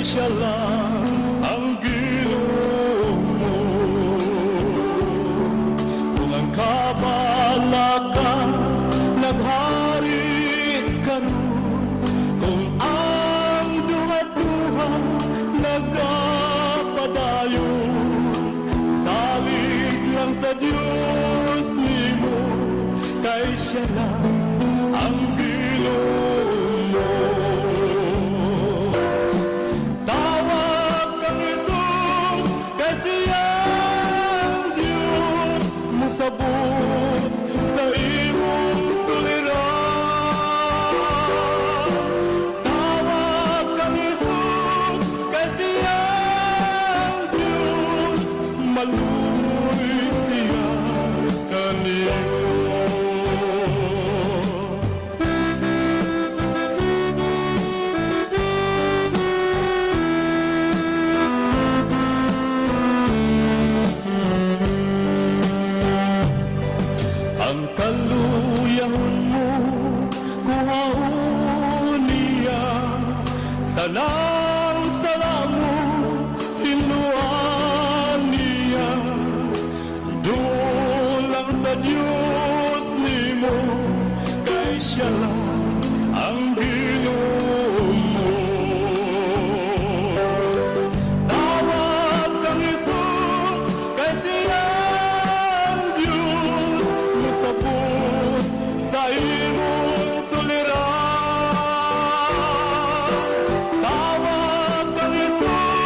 siya lang ang Ginoo mo. Kung ang kabalaka naghari karon, kung ang duha-duha nagapadayon, salig lang sa Dios nimo, kay siya lang ang Ginoo mo. Tawag kang Jesus, kay siya ang Diyos, musabot sa imong suliran. Tawag kang Jesus, kay siya ang Diyos, maluoy siya kanimo. Ang kaluyahon mo, kuhaon niya. Tanang sala mo, hinluan niya. Duol lang sa Diyos nimo, kay siya lang ang Ginoo mo. Tawag kang Jesus, kay siya ang Diyos, musabot sa imong suliran. Tawag kang Jesus,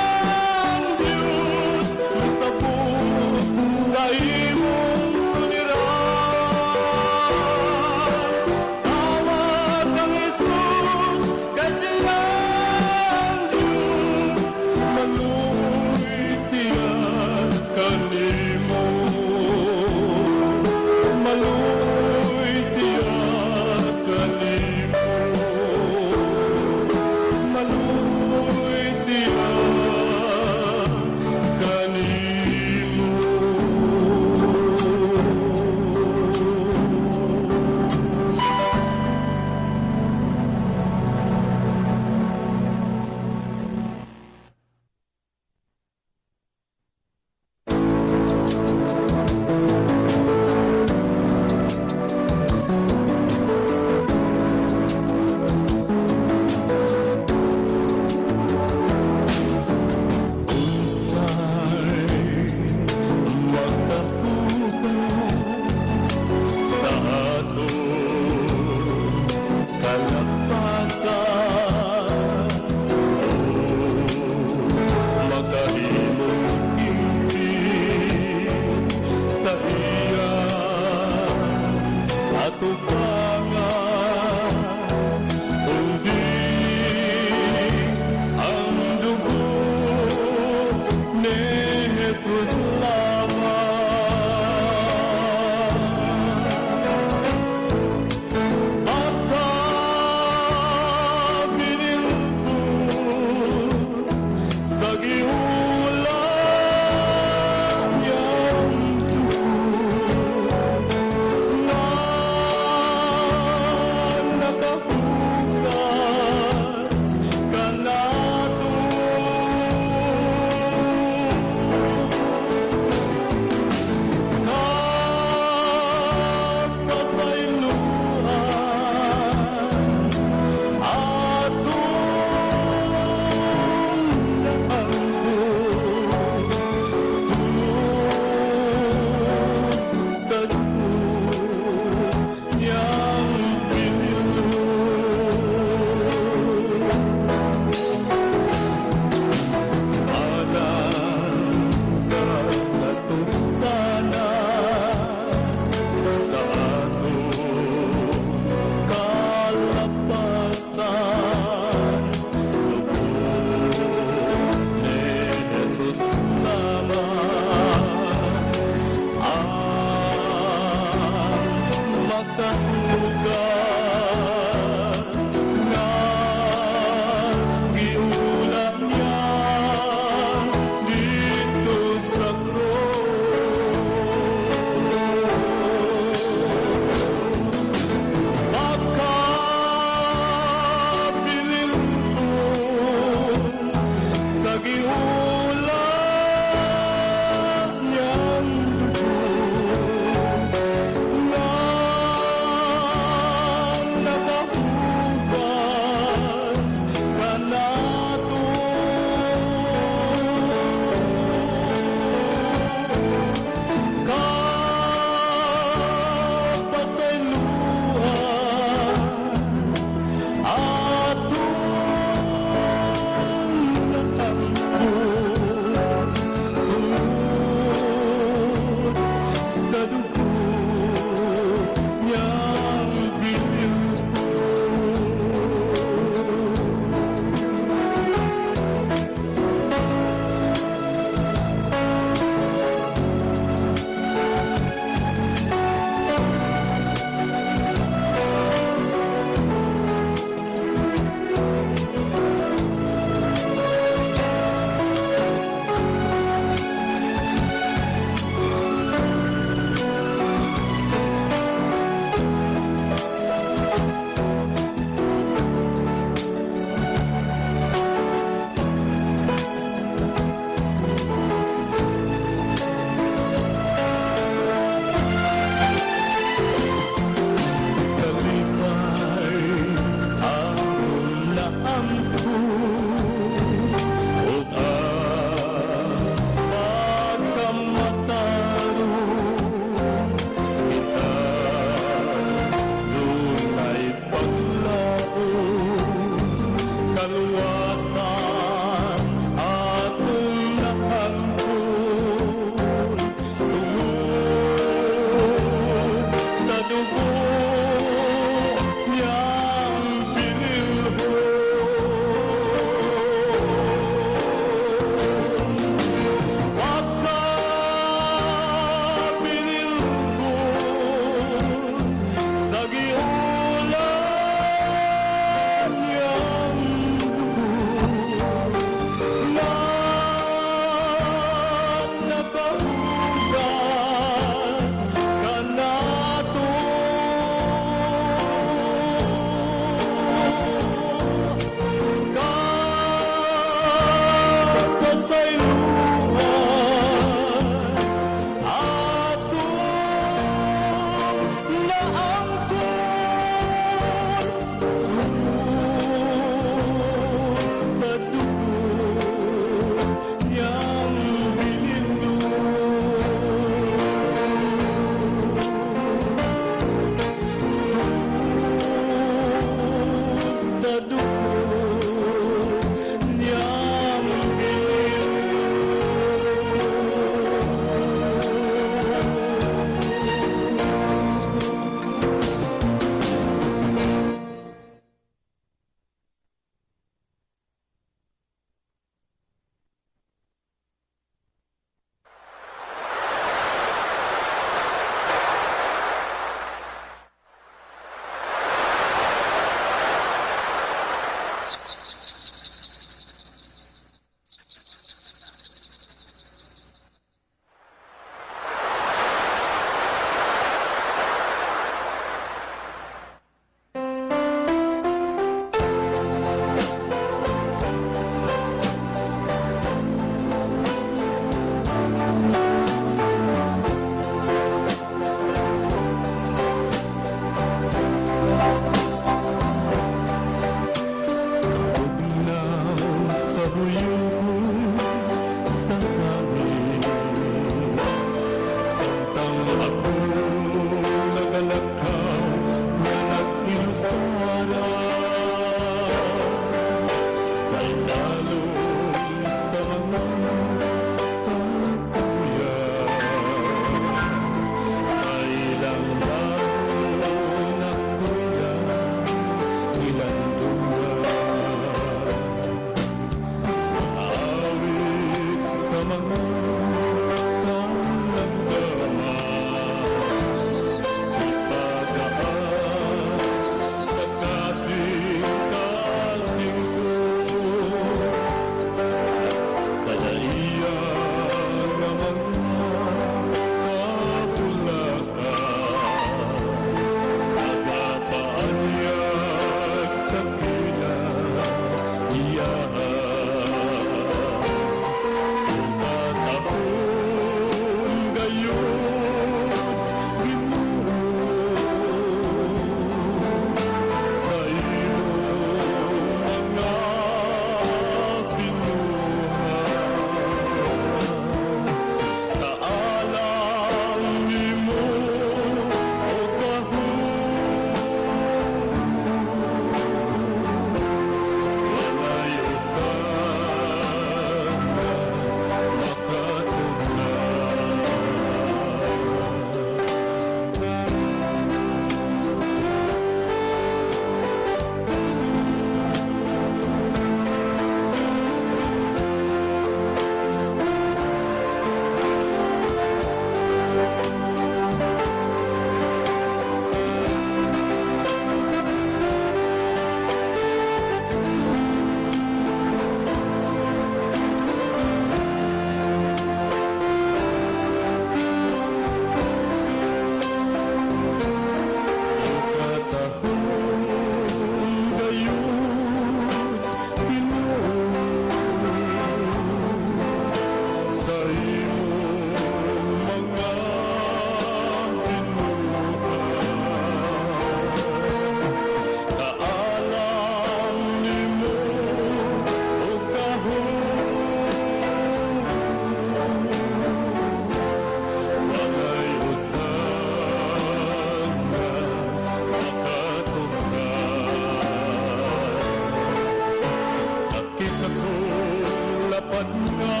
Apan nga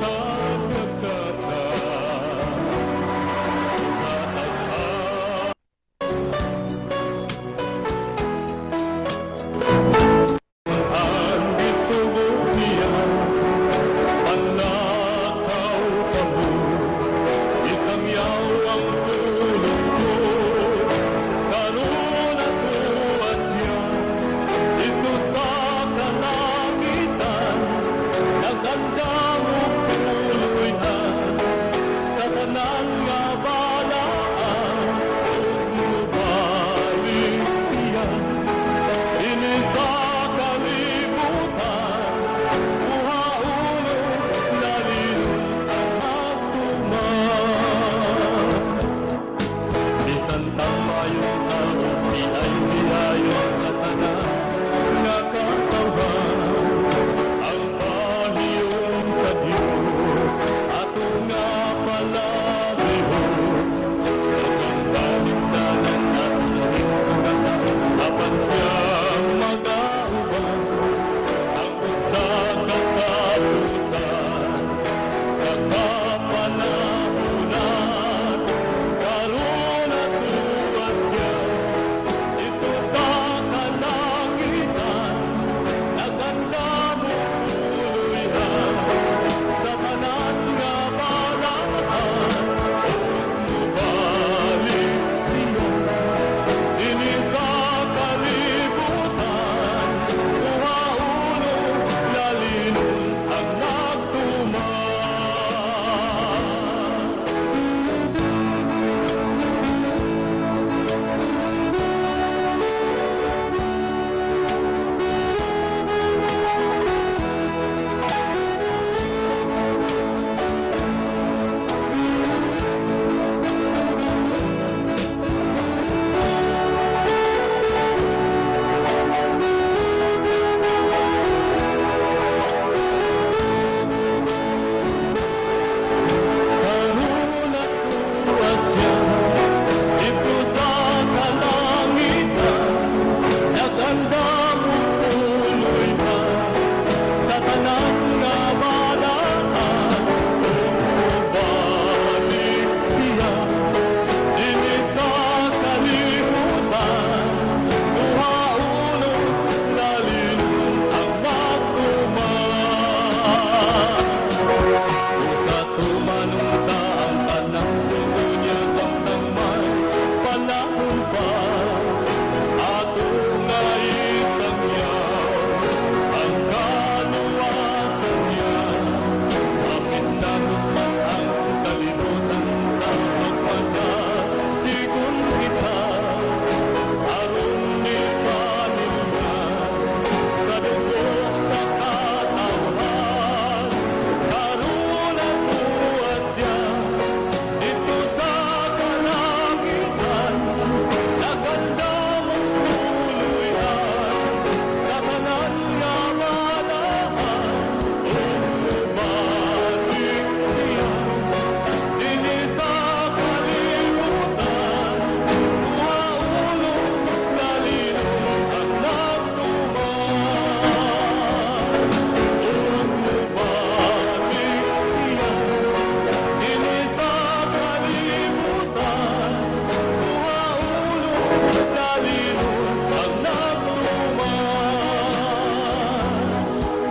kagagata. Ang gisugo niya, panakaw kamo, isang yaw ang tulong ko, karon atuwa siya, dito sa kalangitan, nagandang tuloy na, sa tanan nga balaan, ug mubalik siya. Ini sa kalibutan, kuhauno, lalinon ang magtuman. Bisan tamayong tao, di ay miayon sa tanan nga katawhan. Ang pahiyom sa Diyos, ato nga palabihon. Daghang dalan atong hinsugatan, apan siya magauban. Hangtod sa katapusan, sa kapanahunan, karon atuwa siya, dito sa kalangitan, naganda mo tuloy na, sa tanan nga balaan, ug mubalik siya. Dini sa kalibutan, kuhauno, lalinon ang nagtuman. Karon atuwa siya, dito sa kalangitan, naganda mo tuloy na, sa tanan nga balaan, ug mubalik siya. Dini sa kalibutan, kuhauno, lalinon ang magtuman. Kung sa tumanong ta ang tanang sugo niya samtang may panahon pa, ato nga isang yaw ang kaluwasan niya. Kapit na man ang kalibutan, magmana sigun kita, aron ni niya sa dugo sa katawhan. Karon atuwa siya, dito sa kalangitan, naganda mong tuluyan, sa tanan nga balaan, ug mubalik siya. Dini sa kalibutan, kuhauno, lalinon ang nagtuman. Ug mubalik siya, dini sa kalibutan, kuhauno, lalinon ang nagtuman.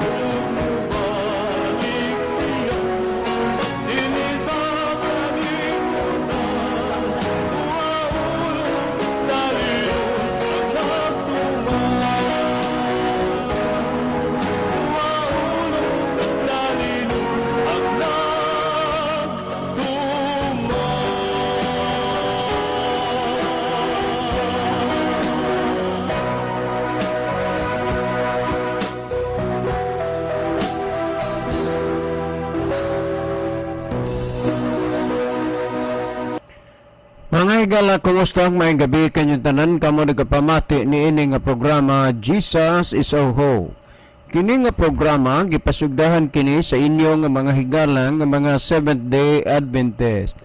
Ug mubalik siya, dini sa kalibutan, kuhauno, lalinon ang nagtuman. Kuhauno, lalinon ang nagtuman. Mga higala, kumusta ang maayong gabi kanyang tanan kamo nagapamati niini nga programa Jesus is Our Hope. Kini nga programa gipasugdahan kini sa inyo nga mga higala nga mga Seventh Day Adventist.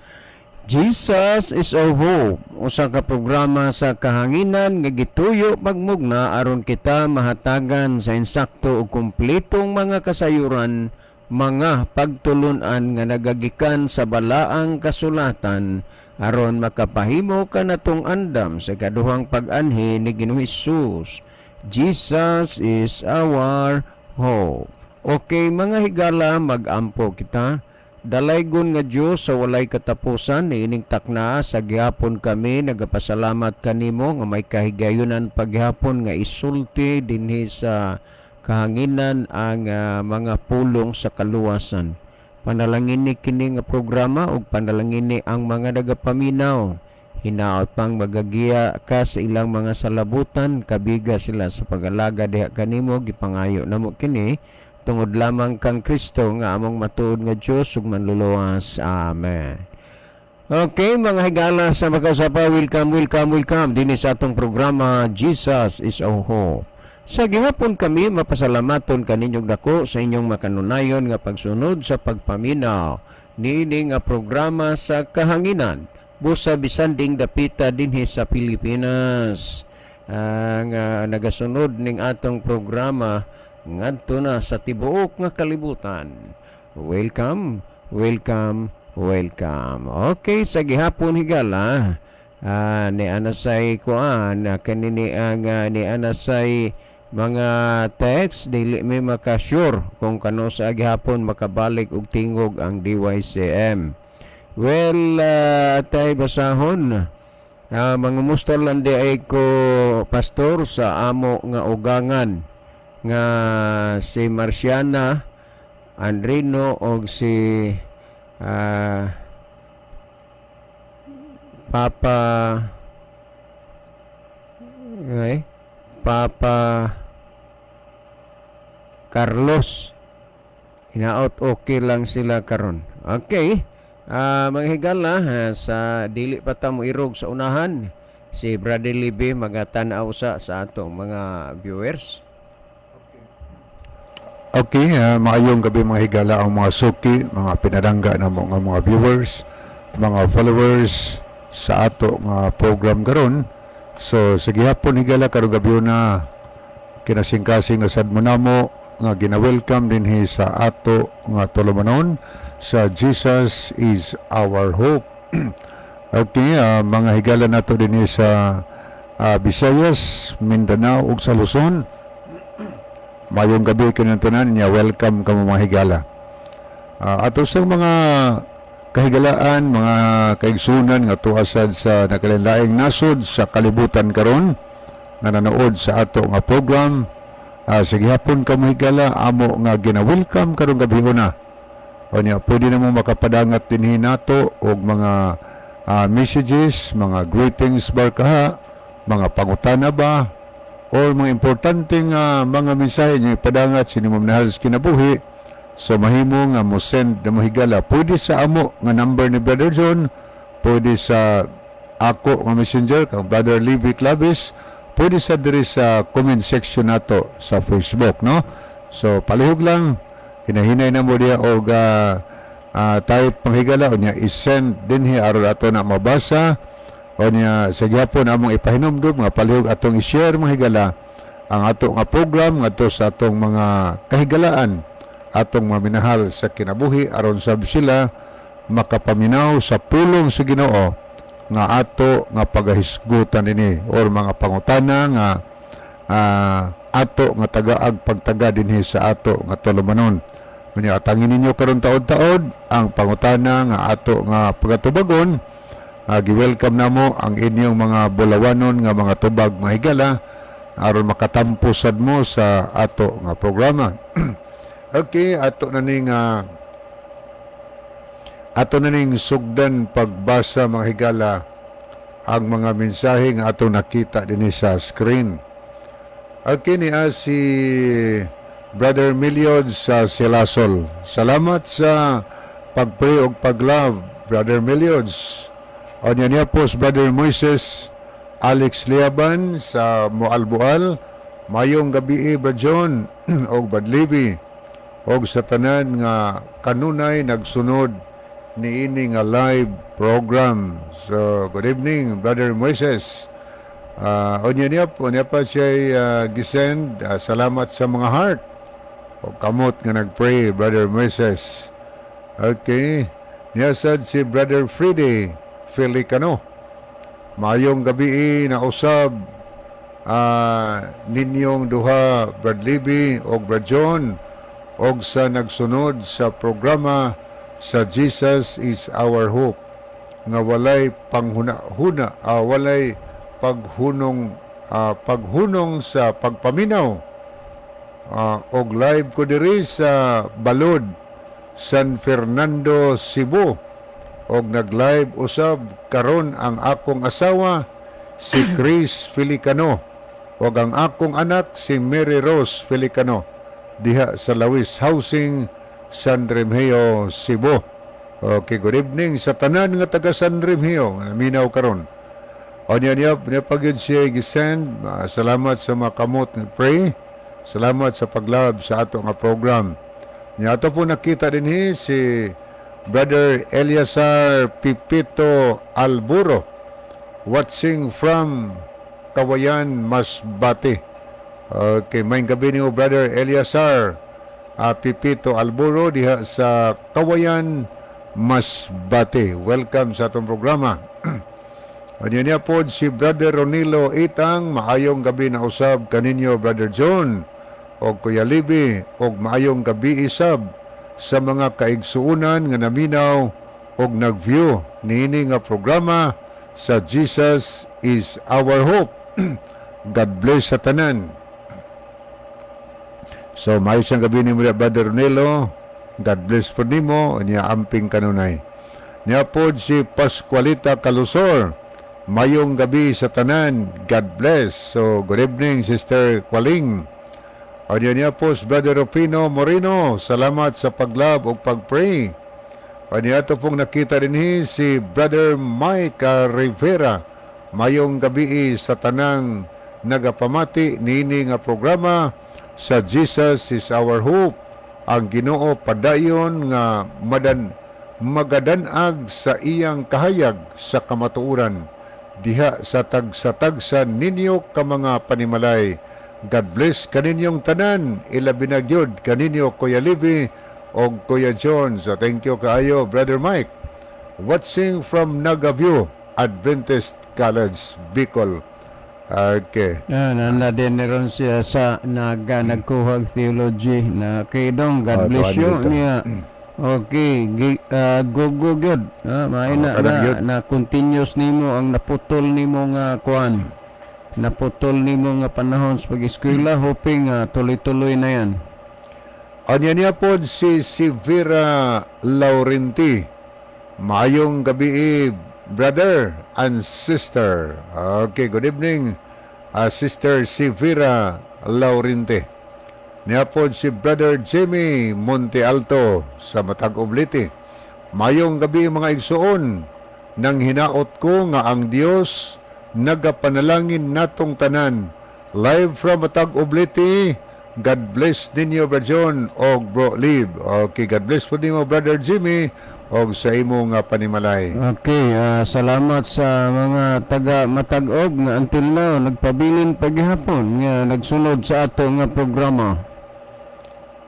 Jesus is Our Hope, usa ka programa sa kahanginan nga gituyo pagmugna aron kita mahatagan sa insakto ug kumpletong mga kasayuran, mga pagtulunan nga nagagikan sa balaang kasulatan aron makapahimo kanatong andam sa kaduhang pag-anhi ni Ginoong Hesus. Jesus is our hope. Okay, mga higala, mag-ampo kita. Dalaygon nga Dios sa walay katapusan, niining takna sa gihapon kami nagapasalamat kanimo nga may kahigayunan paghapon nga isulti dinhi sa kahanginan ang mga pulong sa kaluwasan. Panalangini kini nga programa ug panalangini ang mga nagapaminaw. Hinaot pang magagiya ka sa ilang mga salabutan, kabiga sila sa pag-alaga diha kanimo. Gipangayo namo kini tungod lamang kang Kristo nga among matuod nga Dios ug manluluwas. Amen. Okay, mga higala sa makausapa, welcome, welcome, welcome dinhi sa atong programa Jesus is Our Hope. Sa gihapon kami mapasalamaton kaninyong dako sa inyong makanunayon nga pagsunod sa pagpaminaw niini nga programa sa kahanginan busa bisan ding dapita dinhi sa Pilipinas. Ang nagasunod ning atong programa ngadto na sa tibuok nga kalibutan. Welcome, welcome, welcome. Okay, sa gihapon, higala, ni anasay kuan kanini ang ni anasay mga text, dili mi maka-sure kung kano sa gihapon makabalik og tingog ang DYCM. Well, tay basahon. Mangumusta lang di ay ko, pastor, sa amo nga ugangan nga si Marciana Andrino og si Papa, okay, Papa Carlos. Hinaot okay lang sila karon. Okay. Mga higala, sa dili pa ta mo irog sa unahan, si Brother Libby magatanaw sa atong mga viewers. Okay, maayong gabi, mga higala, ang mga suki, mga pinadangga na mo nga mga viewers, mga followers sa ato nga program karon. So sa gihapon, higala, karong gabi na kinasingkasing na sad mo namo nga gina-welcome dinhi sa ato nga tulumanon sa Jesus is Our Hope. Okay, mga higala nato dinhi sa Visayas, Mindanao ug sa Luzon. Mayong gabi kinantunan niya, welcome kamo, mga higala. Ato sa mga kahigalaan, mga kaigsunan nga tuasad sa nakalain-laing nasod sa kalibutan karon nga nanood sa ato nga program. Sa gihapon kamo, higala, amo nga gina-welcome karong gabi una. O niya, pwede na mo makapadangat dinhi nato og mga messages, mga greetings barkaha, mga pangutana ba, or mga importanteng mga mensahe niyo ipadangat sa inyong minahal sa kinabuhi. So mahimo nga mo send na mo, higala, pwede sa amo nga number ni Brother John, pwede sa ako nga messenger kang Brother Levi Clavis, pwede sa diri sa comment section nato sa Facebook, no? So palihog lang hinahinay na mo diya og type, mga higala, unya i-send dinhi aron ato na mabasa. O niya, sa gihapon among ipahinumdum nga palihog atong i-share, mga higala, ang ato nga program ngadto sa atong mga kahigalaan, atong mga minahal sa kinabuhi aron sab sila makapaminaw sa pulong sa Ginoo nga ato nga pagahisgutan ini or mga pangutana nga ato nga tagaag pagtaga dinhi sa ato nga tulumanon. Unya atangin ninyo karon taod-taod ang pangutana nga ato nga pagatubagon. Gi-welcome namo ang inyong mga bulawanon nga mga tubag, mga higala, aron makatampo sad mo sa ato nga programa. Okay, ato na ning sugdan pagbasa, mga higala, ang mga mensahe nga ato nakita dinhi sa screen. Okay, ni si Brother Miliod sa Silasol. Salamat sa pag-pray og pag-love, Brother Miliods. O niya niya po si Brother Moises Alex Liaban sa Moalboal. Mayong gabi, Brad John og Brad Libby og sa tanan nga kanunay nagsunod niini nga live program. So good evening, Brother Moises. Unya niya po, niya pa siya gisend salamat sa mga heart o kamot nga nagpray, Brother Moises. Okay. Niya sad si Brother Freddy Felicano. Maayong gabi na usab ninyong duha, Brad Libby og Brad John, og sa nagsunod sa programa sa Jesus is Our Hope nga walay panghuna-huna, walay paghunong, paghunong sa pagpaminaw, og live ko diri sa Balod, San Fernando, Cebu, og nag-live usab karon ang akong asawa, si Chris Felicano, og ang akong anak, si Mary Rose Felicano, diha sa Lawis Housing, San Remigio, Cebu. Okay, good evening sa tanan nga taga San Remigio nga naminaw karon. O niya niya, niya pagyud siya gisend, salamat sa mga kamot nga pray. Salamat sa paglove sa ato nga program. Niya ato po nakita din si Brother Eliasar Pipito Alburo, watching from Kawayan, Masbate. Okay, maayong gabi niyo, Brother Eliasar Pipito Alburo, diha sa Kawayan, Masbate. Welcome sa atong programa. Anya niya po si Brother Ronilo Itang, maayong gabi na usab kaninyo, Brother John og Kuya Libi, og maayong gabi isab sa mga kaigsuunan nga naminaw og nag-view niini nga programa sa Jesus is Our Hope. God bless sa tanan. So, maayo siyang gabi ni Brother Ronilo. God bless po nimo, niya amping kanunay. Niya po si Pascualita Calusor. Mayong gabi sa tanan. God bless. So, good evening, Sister Kwaling. O niya niya po si Brother Rufino Moreno. Salamat sa paglove o pagpray. O niya ito pong nakita din si Brother Mike Rivera. Mayong gabi sa tanang nagapamati niini nga programa sa Jesus is Our Hope. Ang Ginoo padayon nga madan magadanag sa iyang kahayag sa kamatuoran diha sa tagsa-tagsa ninyo ka mga panimalay. God bless kaninyong tanan, ilabi na gyud kaninyo, Kuya Libby og Kuya John. So thank you kaayo, Brother Mike. Watching from Nagaview Adventist College, Bicol. Okay. Yan, nanda din ron siya sa nagkuhag theology na kay dong. God bless you tuwan dito. Niya. Okay, go go gyud. Maay Oh, na, kanang na, gyud. Na continuous nimo ang naputol nimo nga kuan. Naputol nimo nga panahon sa pag-eskwela, hoping tuloy-tuloy na yan. Anya niya po si Sivira Laurenti. Maayong gabi, brother and sister. Okay, good evening, Sister Sivira Laurenti. Niya po si Brother Jimmy Monte Alto sa Matag-ob, Leyte. Maayong gabi, mga igsuon, nang hinaot ko nga ang Dios nagapanalangin natong tanan. Live from Matag-ob, Leyte. God bless ninyo, Brother John og Bro Lib. Okay, God bless po nimo, Brother Jimmy, og sa imo nga panimalay. Okay, salamat sa mga taga Matag-ob nga until now nagpabilin paghapon nga nagsunod sa ato nga programa.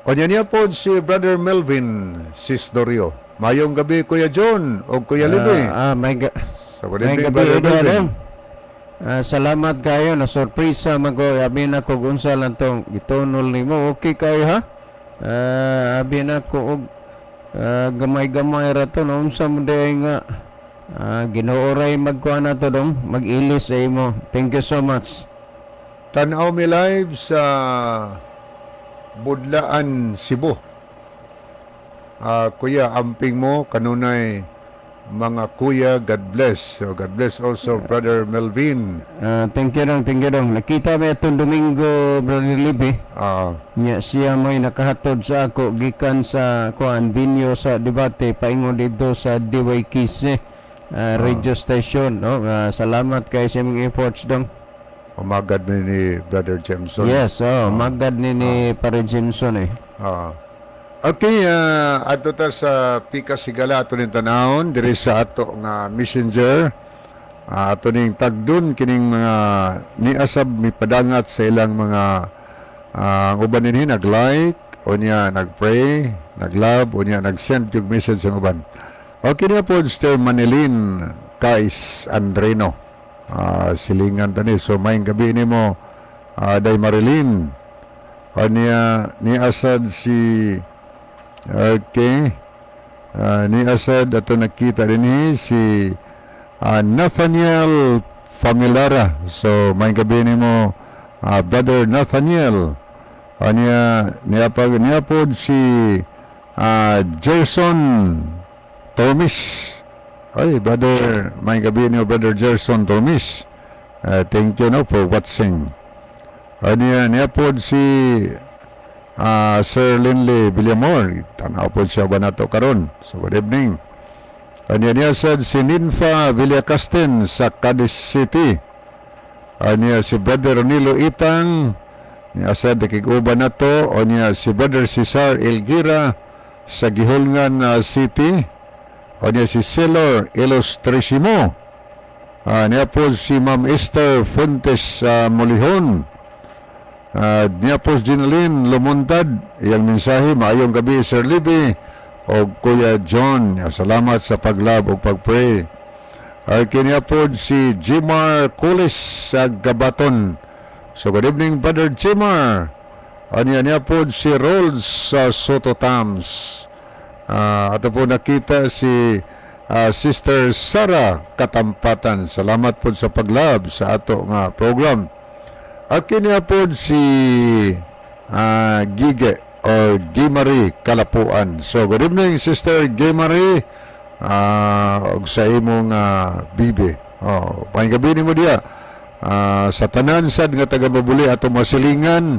Onya niya po si Brother Melvin Sisdorio. Mayong gabi, Kuya John og Kuya Libe. May So, good may evening, gabi Brother Brother. Melvin. Salamat kayo na sorpresa mago abi na ko unsa lang tong gitunol nimo. Okay kayo ha? Abi na ko og gamay-gamay ra to no, unsa mo diay nga Ginoo ray magkuha na to dong mag-ilis sa imo. Thank you so much. Tanaw mi live sa Budlaan, Cebu. Kuya, amping mo kanunay, mga kuya, God bless. So God bless also, Brother Melvin. Thank you dong, thank you dong. Nakita mi atong Domingo, Brother Libby. Nya siya mo'y nakahatod sa ako gikan sa kuan venue sa debate paingon dito sa DYKC radio station, no. Salamat kay sa imong efforts dong. Umagad mi ni Brother Jameson. Yes, oh, magad ni Pare Jameson eh. Okay, adto ta sa Pikas, higala, ato ning tanawon diri sa ato nga Messenger. Ato ning tagdon kining mga niasab mipadangat sa ilang mga ang uban dinhi nag-like, unya nag-pray, nag-love, unya nag-send yung message ang uban. Okay na po, Sister Manilin Kais Andreno. Silingan tani. So maayong gabi nimo, Day Marilyn. Niya ni asad si, okay. Ni asad ato nakita din si Nathaniel Familara. So maayong gabi nimo, Brother Nathaniel. Niya niya pag niya pod si Jason Thomas. Ay, brother, maayong gabi niyo, Brother Gerson Thomas. Thank you, no, for watching. Niya niya pod si Sir Linley Villamor. Tanaw pod siya ba nato karon. So good evening. Niya niya sad si Ninfa Villacasten sa Cadiz City. Niya si Brother Ronilo Itang. Niya sad nakig-uban nato. O niya si Brother Cesar Elgira sa Guihulngan City. O niya si Celor Ilustrisimo. Niya po si Ma'am Esther Fuentes sa Molihon. Niya po si Jeneline Lumuntad. Iyang mensahe, "Maayong gabi, Sir Libby o Kuya John. Salamat sa pag-love o pag-pray." Kiniya po si Jimar Kulis sa Gabaton. So good evening, Brother Jimar. Niya niya po si Rolls sa Soto Tams. Ato po nakita si Sister Sara Katampatan. Salamat po sa pag-love sa ato nga program. At kiniya po si Gige or Gimari Kalapuan. So good evening, Sister Gimari, og sa imong bibi. Oh, maayong gabi nimo diya. Sa tanan sad nga taga Mabuli ato masilingan,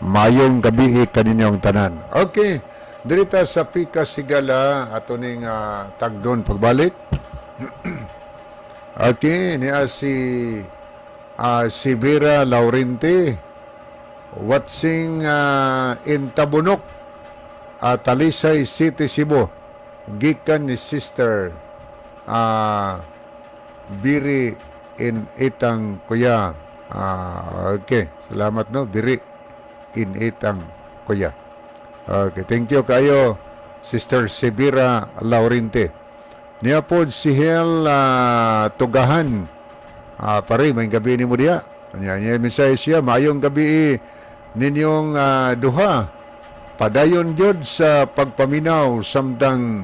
mayong gabi kaninyong tanan. Okay. Dirita sa Pikas, higala, ato ning tagdon pagbalik. Okay, niya si si Vera Laurente watching in Tabunok, Talisay City, Cebu, gikan ni Sister Biri in Itang Kuya. Okay, salamat, no, Biri in Itang Kuya. Okay, thank you kayo, Sister Sibira Laurente. Niya po si Hel Tugahan. Pare, maayong gabi nimo diya. Niya, niya mensahe siya, "Maayong gabi ninyong duha. Padayon gyud sa pagpaminaw samtang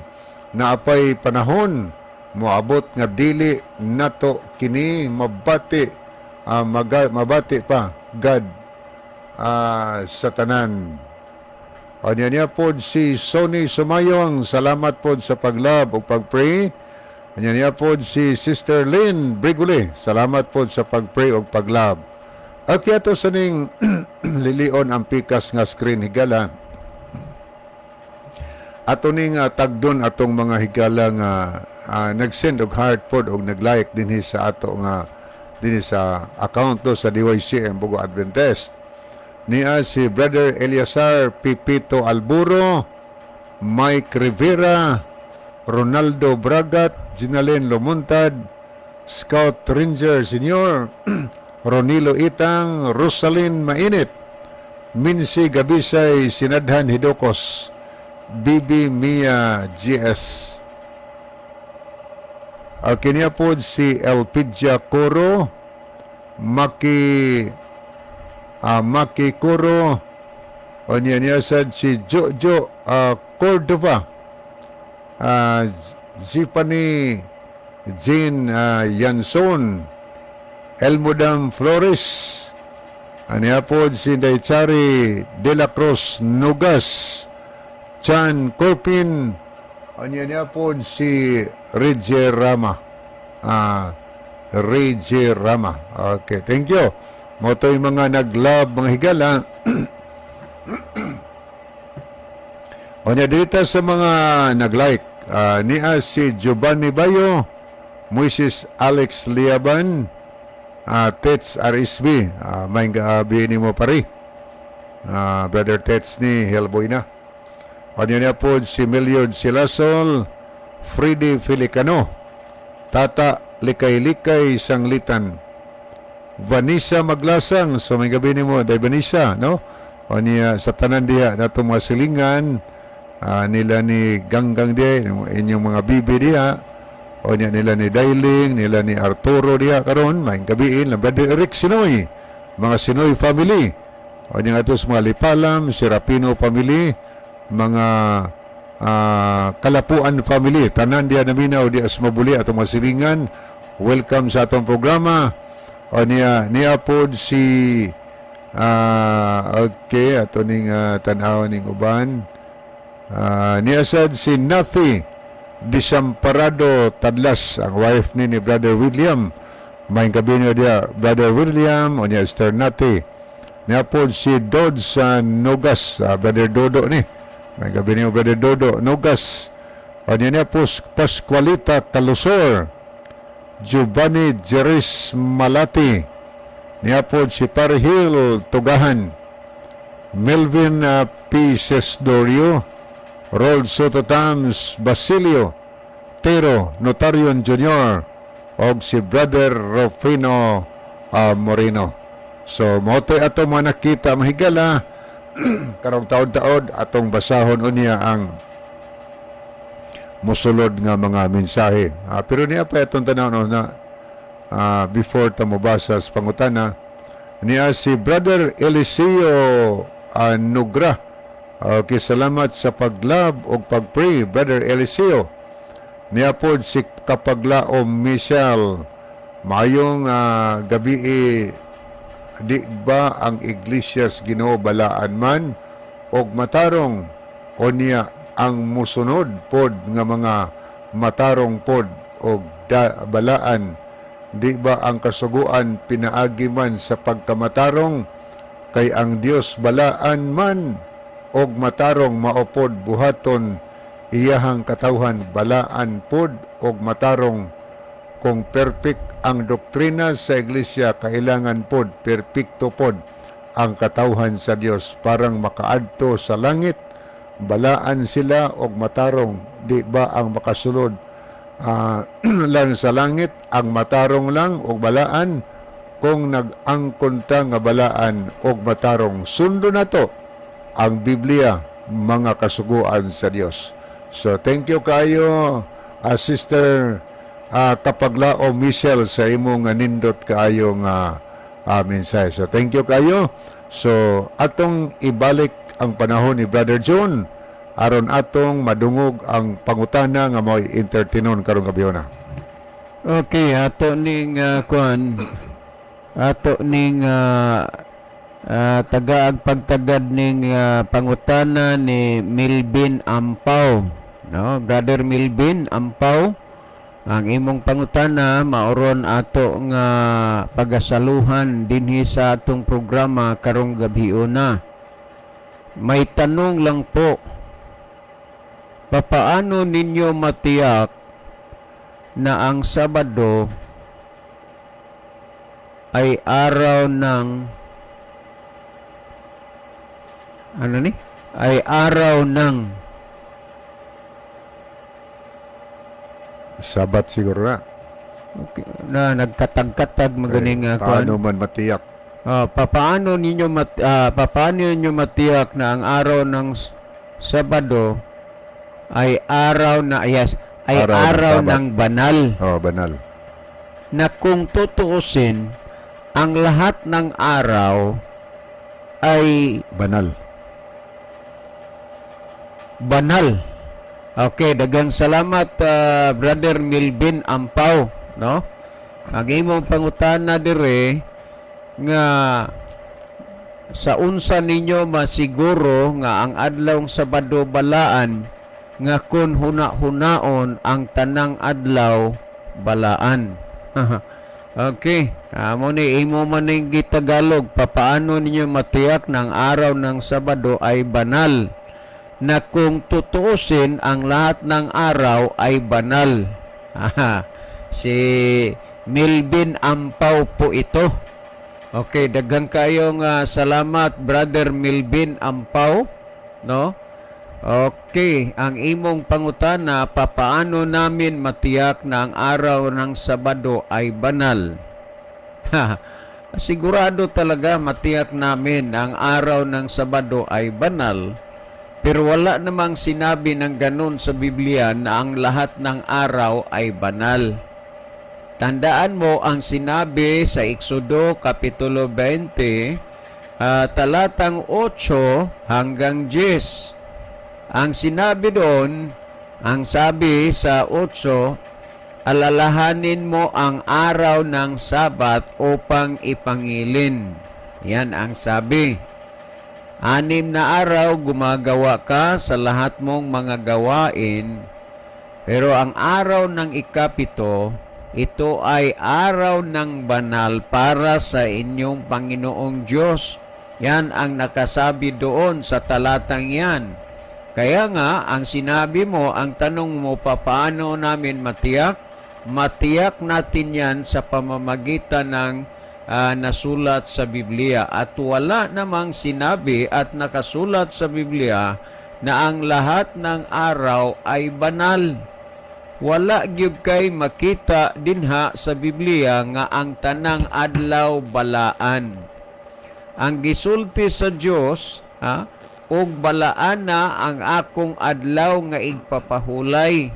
naapay panahon. Moabot nga dili nato kini mabati, mabati pa God sa tanan." O niya niya po si Sonny Sumayong, salamat po sa pag-love o pag-pray. Niya niya po si Sister Lynn Briguli, salamat po sa pag-pray o pag-love. At ato sa ning lilion ang pikas nga screen, higala. Ato ning tagdon atong mga higala nga nag-send og heart pod og nag-like dinhi sa ato nga dinhi sa account to sa DYCM Bogo Adventist. Niya si Brother Eleazar Pipito Alburo, Mike Rivera, Ronaldo Bragat, Ginalyn Lumuntad, Scout Ranger Senior, Ronilo Itang, Rosalyn Mainit, Minsi Gabisay Sinadhan Hidokos, Bibi Mia GS. Kiniya po si Elpidia Coro, Maki Coro, o niya niya sad si Jojo Cordova, Zipani Jean Yanson, Elmodam Flores, aniya po si Daychari De La Cruz Nugas, Chan Corpin, aniya niya po si Reggie Rama. Reggie Rama. Okay, thank you. Mao to'y mga nag-love, mga higala. O niya dito sa mga nag-like. Niya si Giovanni Bayo, Moises Alex Liaban, Tets RSB. May gabi ni mo pare. Brother Tets ni Hellboy na. O niya po si Meliod Silasol, Freddy Filicano, Tata Likay-Likay Sanglitan, Vanessa Maglasang. So may gabi nimo, Day Vanessa, no? O niya sa tanan diha nato mga silingan, nila ni Ganggang diha, inyong mga bibi diha. O niya nila ni Dailing, nila ni Arturo diha karon, may gabi na Brother Eric Sinoy, mga Sinoy family. O niya ato sa mga Lipalam, Serapino family, mga Kalapuan family, tanan diha naminaw diha sa Mabuli atong mga silingan. Welcome sa atong programa. O niya niya pod si okay, ato ning tan-aw ning uban. Niya sad si Nathi Disamparado Tadlas, ang wife ni Brother William. May gabi niyo diya, Brother William, o niya Sister Nathi. Niya pod si Dodds Nogas, Brother Dodo ni. May gabi niyo, Brother Dodo Nogas. O niya niya po Pascualita Kalusor, Giovanni Jerez Malati. Niya po si Parhil Tugahan, Melvin P. Sesdorio, Rold Soto Tams Basilio, Tero Notarion Jr., og si Brother Rufino Moreno. So, mao to'y ato mga nakita, mahigala, karong taod-taod atong basahon unya ang musulod nga mga mensahe. Pero niya pa itong tanaw, no, na before ta mobasa sa pangutana niya si Brother Eliseo Nugra. Okay, salamat sa pag-love o pag-pray, Brother Eliseo. Niya po si Kapaglao Michelle. Mayong gabi, di ba ang iglesia sa Ginoo balaan man og matarong, o niya ang musunod pod nga mga matarong pod og balaan? Di ba ang kasuguan pinaagi man sa pagkamatarong? Kay ang Dios balaan man og matarong, maopod buhaton iyahang katawhan balaan pod og matarong. Kung perfect ang doktrina sa iglesia, kailangan pod perpekto pod ang katawhan sa Dios parang makaadto sa langit. Balaan sila og matarong. Di ba ang makasulod lang sa langit ang matarong lang og balaan? Kung nag-angkon ta nga balaan og matarong, sundo nato ang Biblia, mga kasuguan sa Dios. So thank you kayo, Sister Kapaglao Michelle, sa imong nindot kaayo nga mensahe. So thank you kayo. So atong ibalik ang panahon ni Brother John aron atong madungog ang pangutana nga mo'y entertainon karong gabhiona. Okay, ato ning kuan, ato ning tagaag pagtagad ning pangutana ni Milvin Ampaw. No, Brother Milvin Ampaw, ang imong pangutana maoron ato nga pagasaluhan dinhi sa atong programa karong gabhiona. May tanong lang po. Papaano ninyo matiyak na ang Sabado ay araw ng ano ni? Ay araw ng Sabat siguro na. Okay, na nagkatag-katag maganing paano man matiyak? Papaano ninyo matiyak na ang araw ng Sabado ay araw na, yes, ay araw, araw ng banal. Oh, banal. Na kung tutuusin, ang lahat ng araw ay banal. Banal. Okay, daghang salamat Brother Milvin Ampaw, no? Ang imong pangutana dire nga sa unsa ninyo masiguro nga ang adlawng Sabado balaan, nga kun huna-hunaon ang tanang adlaw balaan. Okay, amo ni imo man ning gitagalog, papaano ninyo matiyak ng araw ng Sabado ay banal, na kung tutuusin ang lahat ng araw ay banal. Si Milvin Ampaw po ito. Okay, daghan kayong salamat, Brother Milvin Ampaw, no? Okay, ang imong pangutana, papaano namin matiyak na ang araw ng Sabado ay banal? Sigurado talaga matiyak namin ang araw ng Sabado ay banal. Pero wala namang sinabi ng ganun sa Biblia na ang lahat ng araw ay banal. Tandaan mo ang sinabi sa Exodo Kapitulo 20, talatang 8 hanggang 10. Ang sinabi doon, ang sabi sa 8, alalahanin mo ang araw ng Sabat upang ipangilin. Yan ang sabi. 6 na araw gumagawa ka sa lahat mong mga gawain, pero ang araw ng 7, ito ay araw ng banal para sa inyong Panginoong Diyos. Yan ang nakasabi doon sa talatang yan. Kaya nga, ang sinabi mo, ang tanong mo, paano namin matiyak? Matiyak natin yan sa pamamagitan ng nasulat sa Biblia. At wala namang sinabi at nakasulat sa Biblia na ang lahat ng araw ay banal. Wala gyud kay makita dinha sa Biblia nga ang tanang adlaw balaan. Ang gisulti sa Dios, og balaan na ang akong adlaw nga igpapahulay,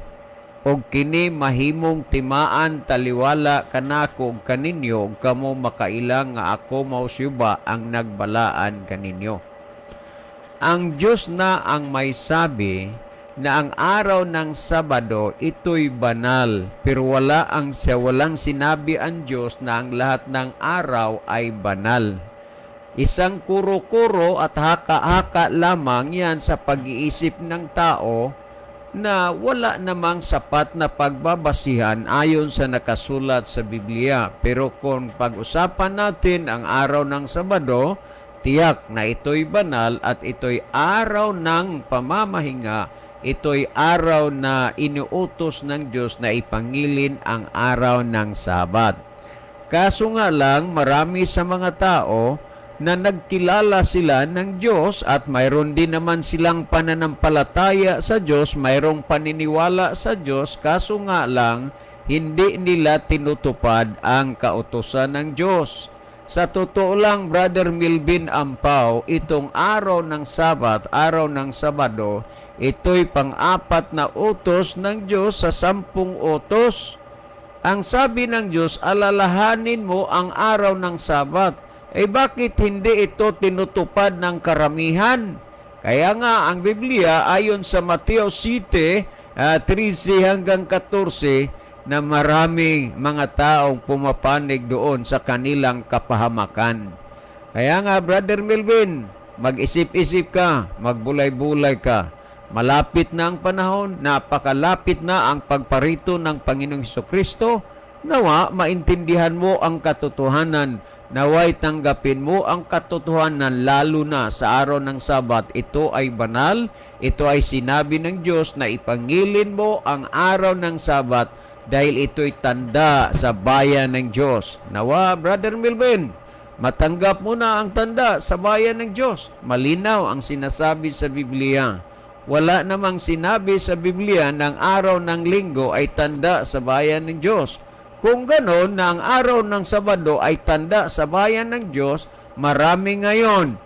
og kini mahimong timaan taliwala kanako og kaninyo, ug kamo makailang nga ako mao siyuba ang nagbalaan kaninyo. Ang Dios na ang may sabi na ang araw ng Sabado ito'y banal, pero walang sinabi ang Diyos na ang lahat ng araw ay banal. Isang kuro-kuro at haka-haka lamang yan sa pag-iisip ng tao na wala namang sapat na pagbabasihan ayon sa nakasulat sa Biblia. Pero kung pag-usapan natin ang araw ng Sabado, tiyak na ito'y banal at ito'y araw ng pamamahinga, ito'y araw na inuutos ng Diyos na ipangilin ang araw ng Sabat. Kaso nga lang, marami sa mga tao na nagkilala sila ng Diyos at mayroon din naman silang pananampalataya sa Diyos, mayroong paniniwala sa Diyos, kaso nga lang, hindi nila tinutupad ang kautusan ng Diyos. Sa totoo lang, Brother Melvin Ampao, itong araw ng Sabat, araw ng Sabado, ito'y pang-apat na utos ng Diyos sa 10 utos. Ang sabi ng Diyos, alalahanin mo ang araw ng Sabat. Eh bakit hindi ito tinutupad ng karamihan? Kaya nga ang Biblia ayon sa Mateo 7, 13 hanggang 14 na maraming mga taong pumapanig doon sa kanilang kapahamakan. Kaya nga, Brother Melvin, mag-isip-isip ka, magbulay-bulay ka. Malapit na ang panahon, napakalapit na ang pagparito ng Panginoong Hesukristo. Nawa, maintindihan mo ang katotohanan. Naway tanggapin mo ang katotohanan, lalo na sa araw ng Sabat. Ito ay banal, ito ay sinabi ng Diyos na ipangilin mo ang araw ng Sabat dahil ito'y tanda sa bayan ng Diyos. Nawa, Brother Melvin, matanggap mo na ang tanda sa bayan ng Diyos. Malinaw ang sinasabi sa Biblia. Wala namang sinabi sa Biblia ng araw ng Linggo ay tanda sa bayan ng Diyos. Kung gano'n na ang araw ng Sabado ay tanda sa bayan ng Diyos, marami ngayon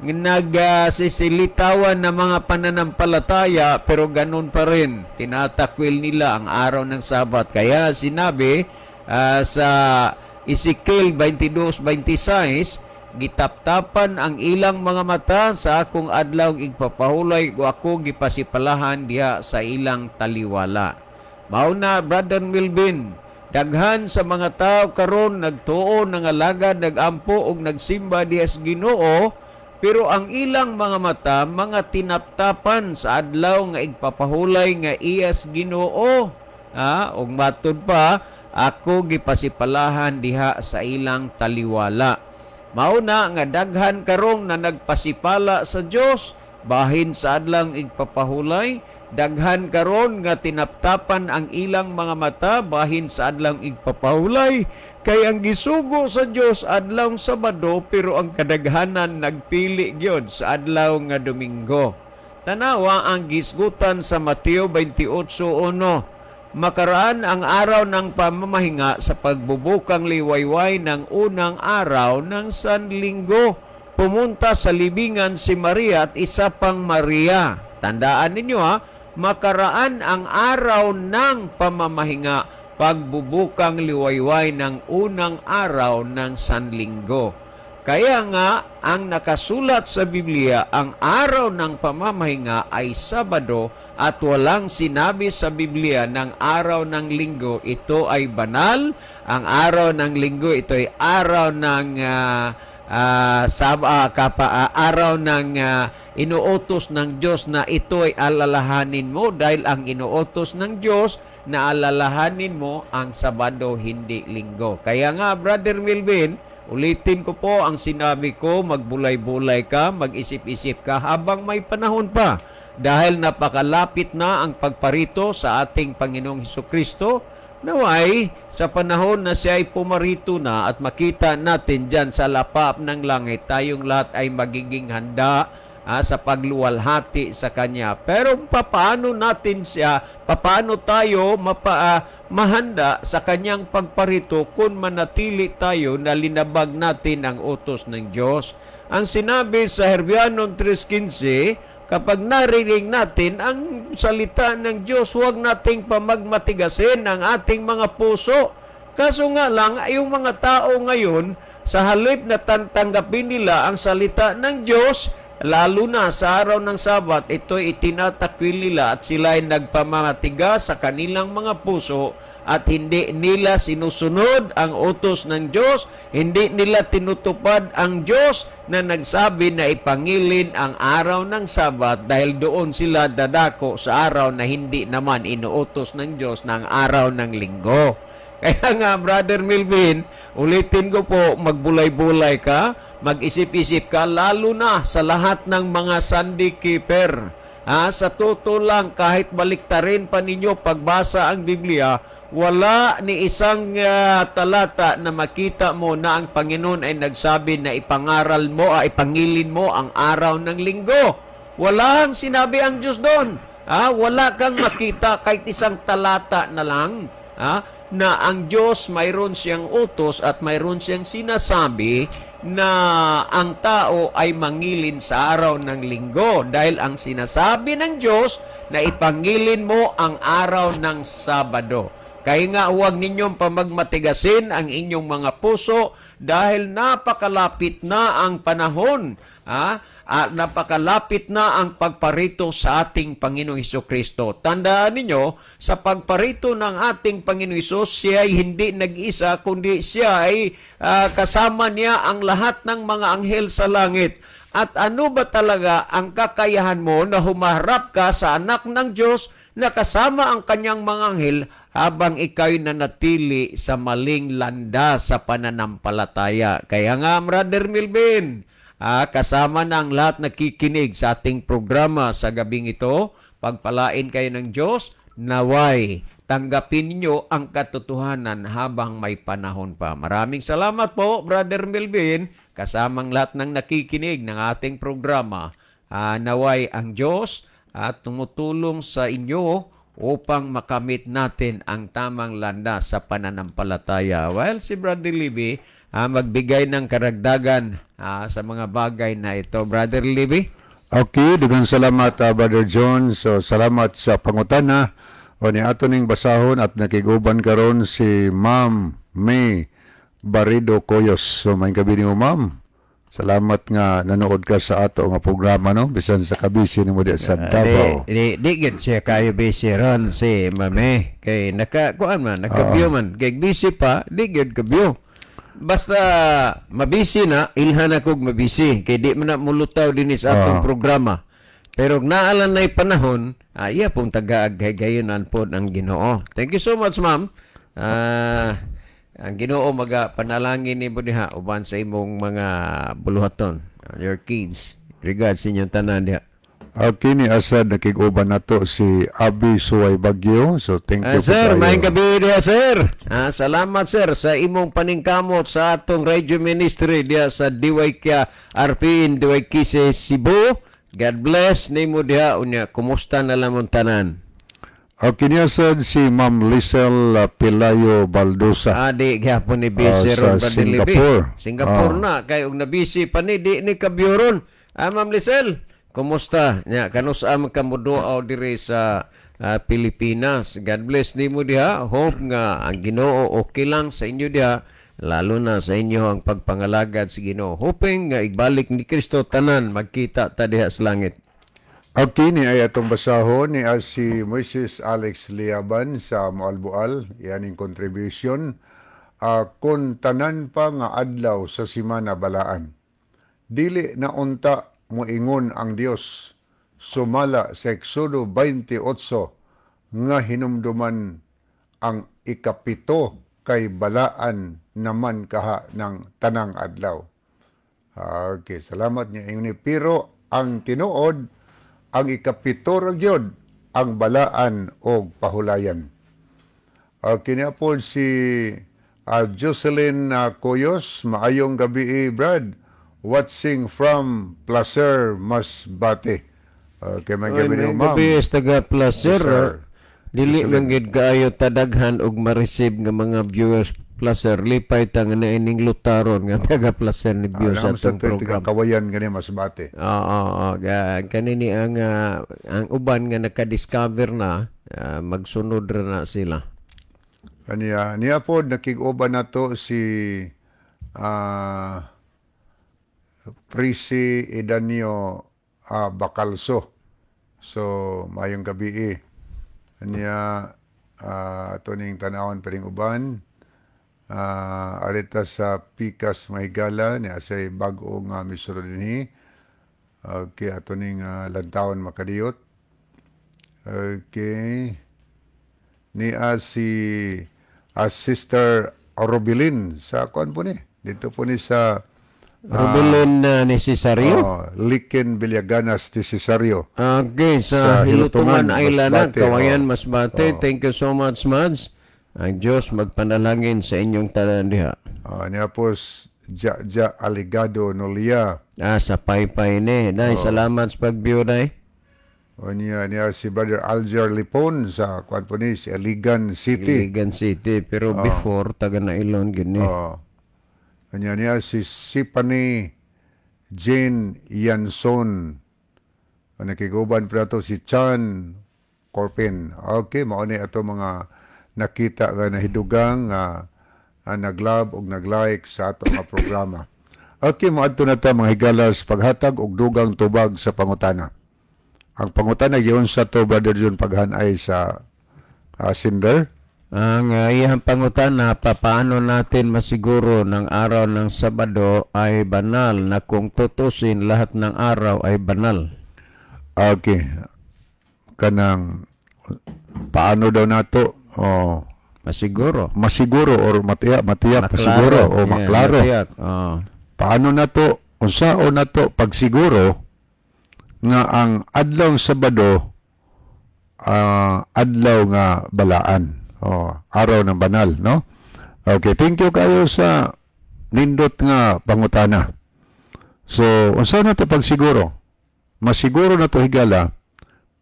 nagsisilitawan ng mga pananampalataya, pero gano'n pa rin, tinatakwil nila ang araw ng Sabat. Kaya sinabi sa Ezekiel 22:26, gitaptapan ang ilang mga mata sa akong adlaw igpapahulay o ako gipasipalahan diha sa ilang taliwala. Mao na, Brother Melvin, daghan sa mga tao karon nagtuo, nangalagad, nagampo og nagsimba diha sa Ginoo, pero ang ilang mga mata mga tinaptapan sa adlaw nga igpapahulay nga iyas Ginoo. Og matud pa, ako gipasipalahan diha sa ilang taliwala. Mao na nga daghan karong na nagpasipala sa Dios bahin sa adlang igpapahulay, daghan karon nga tinaptapan ang ilang mga mata bahin sa adlang igpapahulay, kay ang gisugo sa Dios adlaw Sabado, pero ang kadaghanan nagpili gyud sa adlaw nga Domingo. Tanawa ang gisgutan sa Mateo 28:1. Makaraan ang araw ng pamamahinga sa pagbubukang liwayway ng unang araw ng Sanlinggo. Pumunta sa libingan si Maria at isa pang Maria. Tandaan ninyo ha, makaraan ang araw ng pamamahinga, pagbubukang liwayway ng unang araw ng Sanlinggo. Kaya nga, ang nakasulat sa Biblia, ang araw ng pamamahinga ay Sabado at walang sinabi sa Biblia ng araw ng Linggo, ito ay banal. Ang araw ng Linggo, ito ay araw ng araw ng inuutos ng Diyos na ito ay alalahanin mo, dahil ang inuutos ng Diyos na alalahanin mo ang Sabado, hindi Linggo. Kaya nga, Brother Melvin, ulitin ko po ang sinabi ko, magbulay-bulay ka, mag-isip-isip ka habang may panahon pa. Dahil napakalapit na ang pagparito sa ating Panginoong Hesukristo, naway sa panahon na siya ay pumarito na at makita natin dyan sa lapap ng langit, tayong lahat ay magiging handa sa pagluwalhati sa Kanya. Pero papaano natin siya, papaano tayo mahanda sa Kanyang pagparito kung manatili tayo na linabag natin ang utos ng Diyos? Ang sinabi sa Herbianon 3:15, kapag narinig natin ang salita ng Diyos, huwag nating pamagmatigasin ang ating mga puso. Kaso nga lang, yung mga tao ngayon, sa halip na tanggapin nila ang salita ng Diyos, lalo na sa araw ng Sabat, ito'y itinatakwil nila at sila ay nagpamamatigas sa kanilang mga puso at hindi nila sinusunod ang utos ng Diyos, hindi nila tinutupad ang Diyos na nagsabi na ipangilin ang araw ng Sabat, dahil doon sila dadako sa araw na hindi naman inuutos ng Diyos ng araw ng Linggo. Kaya nga, Brother Melvin, ulitin ko po, magbulay-bulay ka, mag-isip-isip ka, lalo na sa lahat ng mga Sunday keeper. Sa totoo lang, kahit baliktarin pa ninyo pagbasa ang Biblia, wala ni isang talata na makita mo na ang Panginoon ay nagsabi na ipangaral mo, ipangilin mo ang araw ng Linggo. Walang sinabi ang Diyos doon. Wala kang makita kahit isang talata na lang na ang Diyos mayroon siyang utos at mayroon siyang sinasabi na ang tao ay mangilin sa araw ng Linggo, dahil ang sinasabi ng Diyos na ipangilin mo ang araw ng Sabado. Kaya nga huwag ninyong pamagmatigasin ang inyong mga puso, dahil napakalapit na ang panahon, at napakalapit na ang pagparito sa ating Panginoong Hesukristo. Tandaan ninyo, sa pagparito ng ating Panginoong Hesus, siya ay hindi nag-isa, kundi siya ay kasama niya ang lahat ng mga anghel sa langit. At ano ba talaga ang kakayahan mo na humaharap ka sa anak ng Diyos na kasama ang kanyang mga anghel habang ikaw'y nanatili sa maling landas sa pananampalataya? Kaya nga, Brother Melvin, kasama na ang lahat nakikinig sa ating programa sa gabing ito, pagpalain kayo ng Diyos, naway tanggapin niyo ang katotohanan habang may panahon pa. Maraming salamat po, Brother Melvin, kasamang lahat ng nakikinig ng ating programa. Naway ang Diyos at tumutulong sa inyo upang makamit natin ang tamang landas sa pananampalataya. Well, si Brother Libby magbigay ng karagdagan sa mga bagay na ito. Brother Libby? Okay, daghang salamat, Brother John. So, salamat sa pangutana. O ni ato ning basahon at nakiguban karon si Ma'am May Barido Coyos. So, may gabi nimo, Ma'am. Salamat nga nanood ka sa ato nga programa, no? Bisan sa kabisi nimo di sa Davao. Di gid siya kayo busy ron si Mame. Kay naka kuan man, naka-view man. Kay busy pa, di gid ka view. Basta mabisi na, ilhan akog mabisi. Kay di man na mulutaw dinhi sa atong programa. Pero naalan na'y panahon, iya pong taga-aghaygayunan po ang Ginoo. Thank you so much, ma'am. Ang Ginoo maga panalangin nimo diha uban sa imong mga buluhaton, your kids. Regards sa inyong tanan diha. Okay, ni asad nakig-uban nato si Abi Suway Bagyo. So thank you po sir, kayo. Maayong gabi diha, sir. Salamat sir sa imong paningkamot sa atong radio ministry diha sa DYK RPN DYKC Cebu. God bless nimo diha, unya kumusta na lamon tanan. Okay niya sad si Ma'am Lisel Pelayo Baldosa. Adi gyapon ni busy Ah, ron, sa Brother Libi. Singapore. Singapore na kay og na busy pa ni, di ni kabyuron. Ah, Ma'am Lisel, kumusta? Nya kanus-a man ka moduaw diri sa Pilipinas? God bless nimo diha. Hope nga ang Ginoo okay lang sa inyo diha, lalo na sa inyo ang pagpangalagad sa Ginoo. Hoping nga igbalik ni Kristo tanan magkita ta diha sa langit. Okay, ni ay atong basahon ni si Moises Alex Liaban sa Moalboal, yan ang contribution. Kung tanan pa nga adlaw sa simana balaan, dili na unta moingon ang Dios sumala sa Exodo 28 nga hinumduman ang 7 kay balaan naman kaha ng tanang adlaw. Okay, salamat niya ingon ni. Pero ang tinuod, ang 7 ra gyud ang balaan og pahulayan. Okay niya po si Jocelyn Coyos, maayong gabi, Brad. Watching from Placer, Masbate. Okay, may gabi niyo, ma'am. Gabi sa taga Placer. Sir. Dili man gid kaayo tadaghan og ma-receive nga mga viewers Placer. Lipay ta nga naining lutaron nga taga Placer ni view sa Alam sa atong program. Kawayan gani Masbate. Oo. Kanini ang uban nga naka-discover na, magsunod ra na sila. Kaniya niya po nakig-uban nato si Prisi Idanio Bacalso. So mayong gabi eh. Kaniya ato ning tanawon pa ring uban. Arita sa Pikas Mahigala niya say bag-o nga misro dinhi. Okay, ato ning lantawon makadiyot. Okay. Niya si Sister Robilin sa kuan po ni. Dito po ni sa Rubilin ni Cesario. Oh, Liken Villaganas de Cesario. Okay, sa Sa Hilutungan Hilutungan, Island, Masbate, Kawayan, oh. Masbate. Thank you so much, Mads. Ang Diyos magpanalangin sa inyong tanan diha. Niya po Ja Ja Aligado Nolia. Ah, sa Paypay ni. Day, salamat sa pag-view, day. O niya si Brother Alger Lipon sa kuan po ni si Iligan City. Iligan City. Pero before, taga Nailon, gini. Oh. Niya si Sipani Jane Yanson. Nakiguban pa nato si Chan Corpin. Okay, mao ni ato mga nakita nga nahidugang nga nag-love ug nag-like sa ato nga programa. Okay, moadto na ta, mga higalas, paghatag og dugang tubag sa pangutana. Ang pangutana giunsa to, Brother John, paghanay sa sender? Ang iyang pangutana, papaano natin masiguro ng araw ng Sabado ay banal na kung tutusin lahat ng araw ay banal? Okay. Kanang paano daw nato oh, Masiguro. Masiguro or matiyak, matiyak masiguro o Yeah, maklaro. Matiyak. Oh. Paano nato, unsaon nato pagsiguro nga ang adlaw Sabado adlaw nga balaan? Oh, araw ng banal, no? Okay, thank you kayo sa nindot nga pangutana. So, unsa na to pagsiguro? Masiguro na to, higala,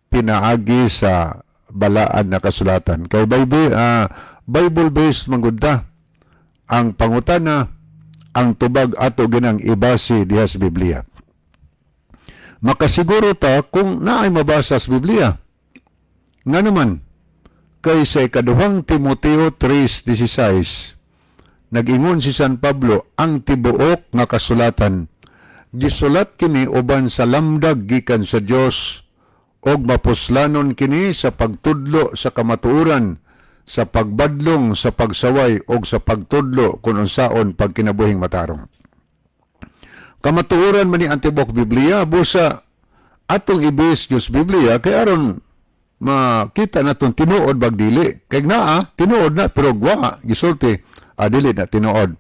pinaagi sa balaan na kasulatan. Kay Bible based manggod ta. Ang pangutana, ang tubag ato ginang ibase diha sa Biblia. Makasiguro ta kung naay mabasa sa Biblia. Nga naman, kay sa ikaduhang Timoteo 3:16, nag-ingon si San Pablo, ang tibuok nga kasulatan gisulat kini uban sa lamdag gikan sa Dios og mapuslanon kini sa pagtudlo sa kamatuoran, sa pagbadlong, sa pagsaway og sa pagtudlo kun unsaon pagkinabuhing matarong. Kamatuoran man ni ang tibuok Biblia, busa atong ibis Dios Biblia kay aron makita natong tinuod bag dili. Kay naa tinuod na pero gwa gisulti dili na tinuod.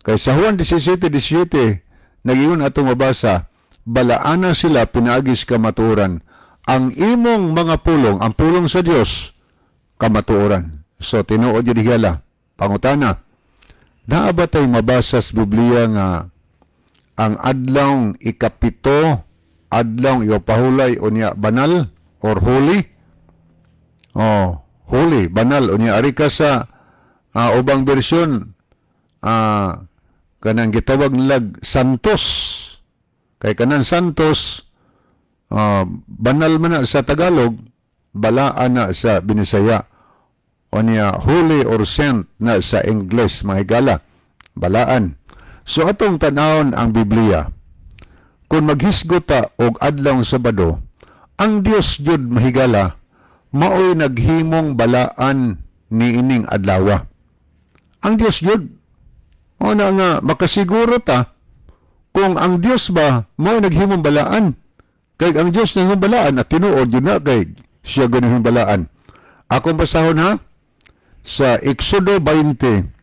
Kay sa Juan 17:17 nagiyon atong mabasa, balaana sila pinaagi sa kamatuoran. Ang imong mga pulong, ang pulong sa Dios, kamatuoran. So tinuod yun higala. Pangutana, naa ba tay mabasa sa Biblia nga ang adlawng 7 Adlaw ipahulay unya banal or holy. Oh, holy, banal unya ari ka sa ubang bersyon, kanang gitawag nilag Santos. Kay kanang Santos, banal man na sa Tagalog, balaan na sa Binisaya. O niya, holy or saint na sa English, mga higala, balaan. So atong tanawon ang Biblia. Kung maghisgot ta og adlaw Sabado, ang Dios jud, mahigala, maoy naghimong balaan niining adlawa. Ang Dios jud. O na nga makasiguro ta kung ang Dios ba maoy naghimong balaan. Kay ang Dios nahimong balaan at tinuod yun na kay siya ganihong balaan. Akong basahon ha sa Exodo 20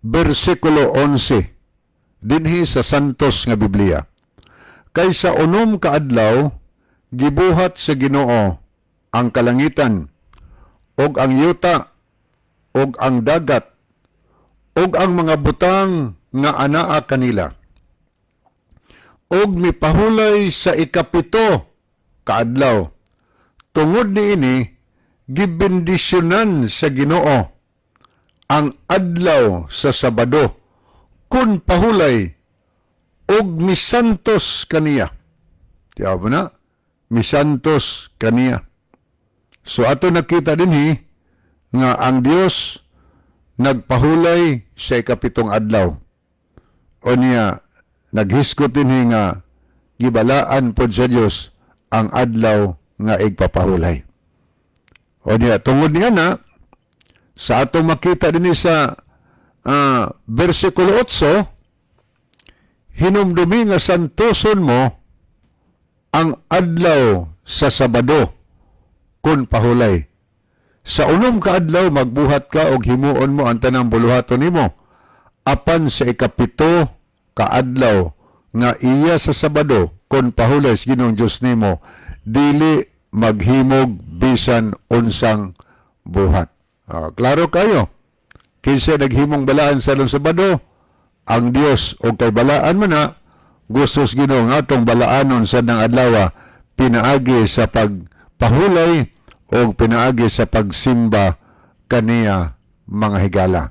versikulo 11 dinhi sa Santos nga Biblia. Kay sa 6 ka adlaw gibuhat sa Ginoo ang kalangitan ug ang yuta ug ang dagat ug ang mga butang nga anaa kanila. Ug mipahulay sa 7 kaadlaw. Tungod niini gibendisyonan sa Ginoo ang adlaw sa Sabado kun pahulay og misantos kaniya. Tiyaw mo na, misantos kaniya. So ato nakita dinhi nga ang Dios nagpahulay sa 7 adlaw. O niya, naghisgot dinhi nga gibalaan pod sa Dios ang adlaw nga igpapahulay. O niya, tungod niya na, sa atong makita dinhi sa versikulo 8, hinumdumi nga santoson mo ang adlaw sa Sabado kun pahulay. Sa 6 ka adlaw magbuhat ka og himuon mo ang tanang buluhaton nimo. Apan sa 7 ka adlaw nga iya sa Sabado kun pahulay sa Ginoong Dios nimo, dili maghimog bisan unsang buhat. Klaro kayo. Kinsa naghimong balaan sa adlaw Sabado? Ang Dios. Og kay balaan man na, gusto sa Ginoo nga atong balaanon sa nang adlaw pinaagi sa pagpahulay o pinaagi sa pagsimba kaniya, mga higala.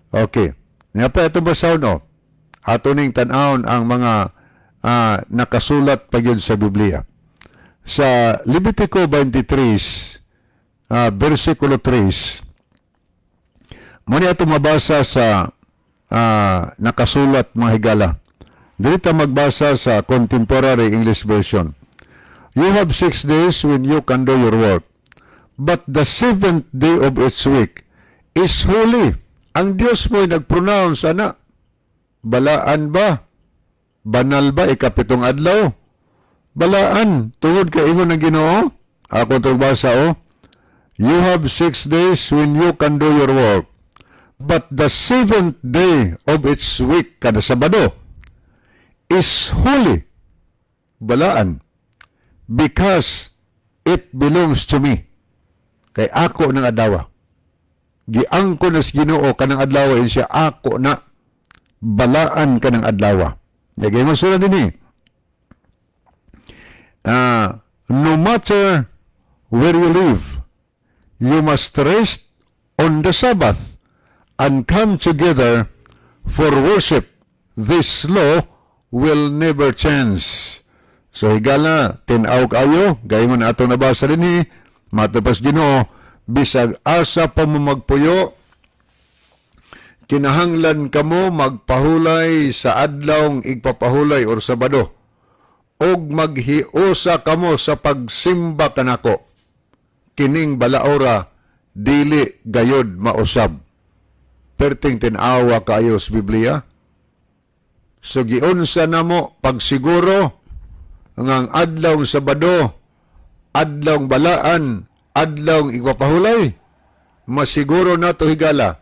Okay. Nga pa itong basahon, no? Ato ning tan-awon ang mga nakasulat pa yun sa Biblia. Sa Levitico 23, versikulo 3, muna ato mabasa sa nakasulat, mga higala. Dili ta magbasa sa Contemporary English Version. You have 6 days when you can do your work. But the seventh day of each week is holy. Ang Diyos mo'y nag-pronounce, ana. Balaan ba? Banal ba 7 adlaw? Balaan. Tungod kay ingon ng Ginoo. Ako itong basa, oh. You have 6 days when you can do your work. But the seventh day of each week, kada Sabado, is holy. Balaan. Because it belongs to me. Kay ako ng adlaw. Giangko na sa Ginoo kanang adlaw siya ako na, balaan kanang adlaw. Yagay mo sura din eh. No matter where you live, you must rest on the Sabbath and come together for worship. This law will never change. So higala, tin-aw kayo, gayon ato nabasa din eh, matapas Ginoo, bisag asa pa mo magpuyo, kinahanglan kamo magpahulay sa adlawng igpapahulay or Sabado og maghiusa kamo sa pagsimba kanako. Kining balaora dili gayod mausab. Perting tin-awa kayo sa Biblia. So giunsa namo pagsiguro nga ang adlaw Sabado, adlaw balaan, adlaw igpapahulay, masiguro nato, higala,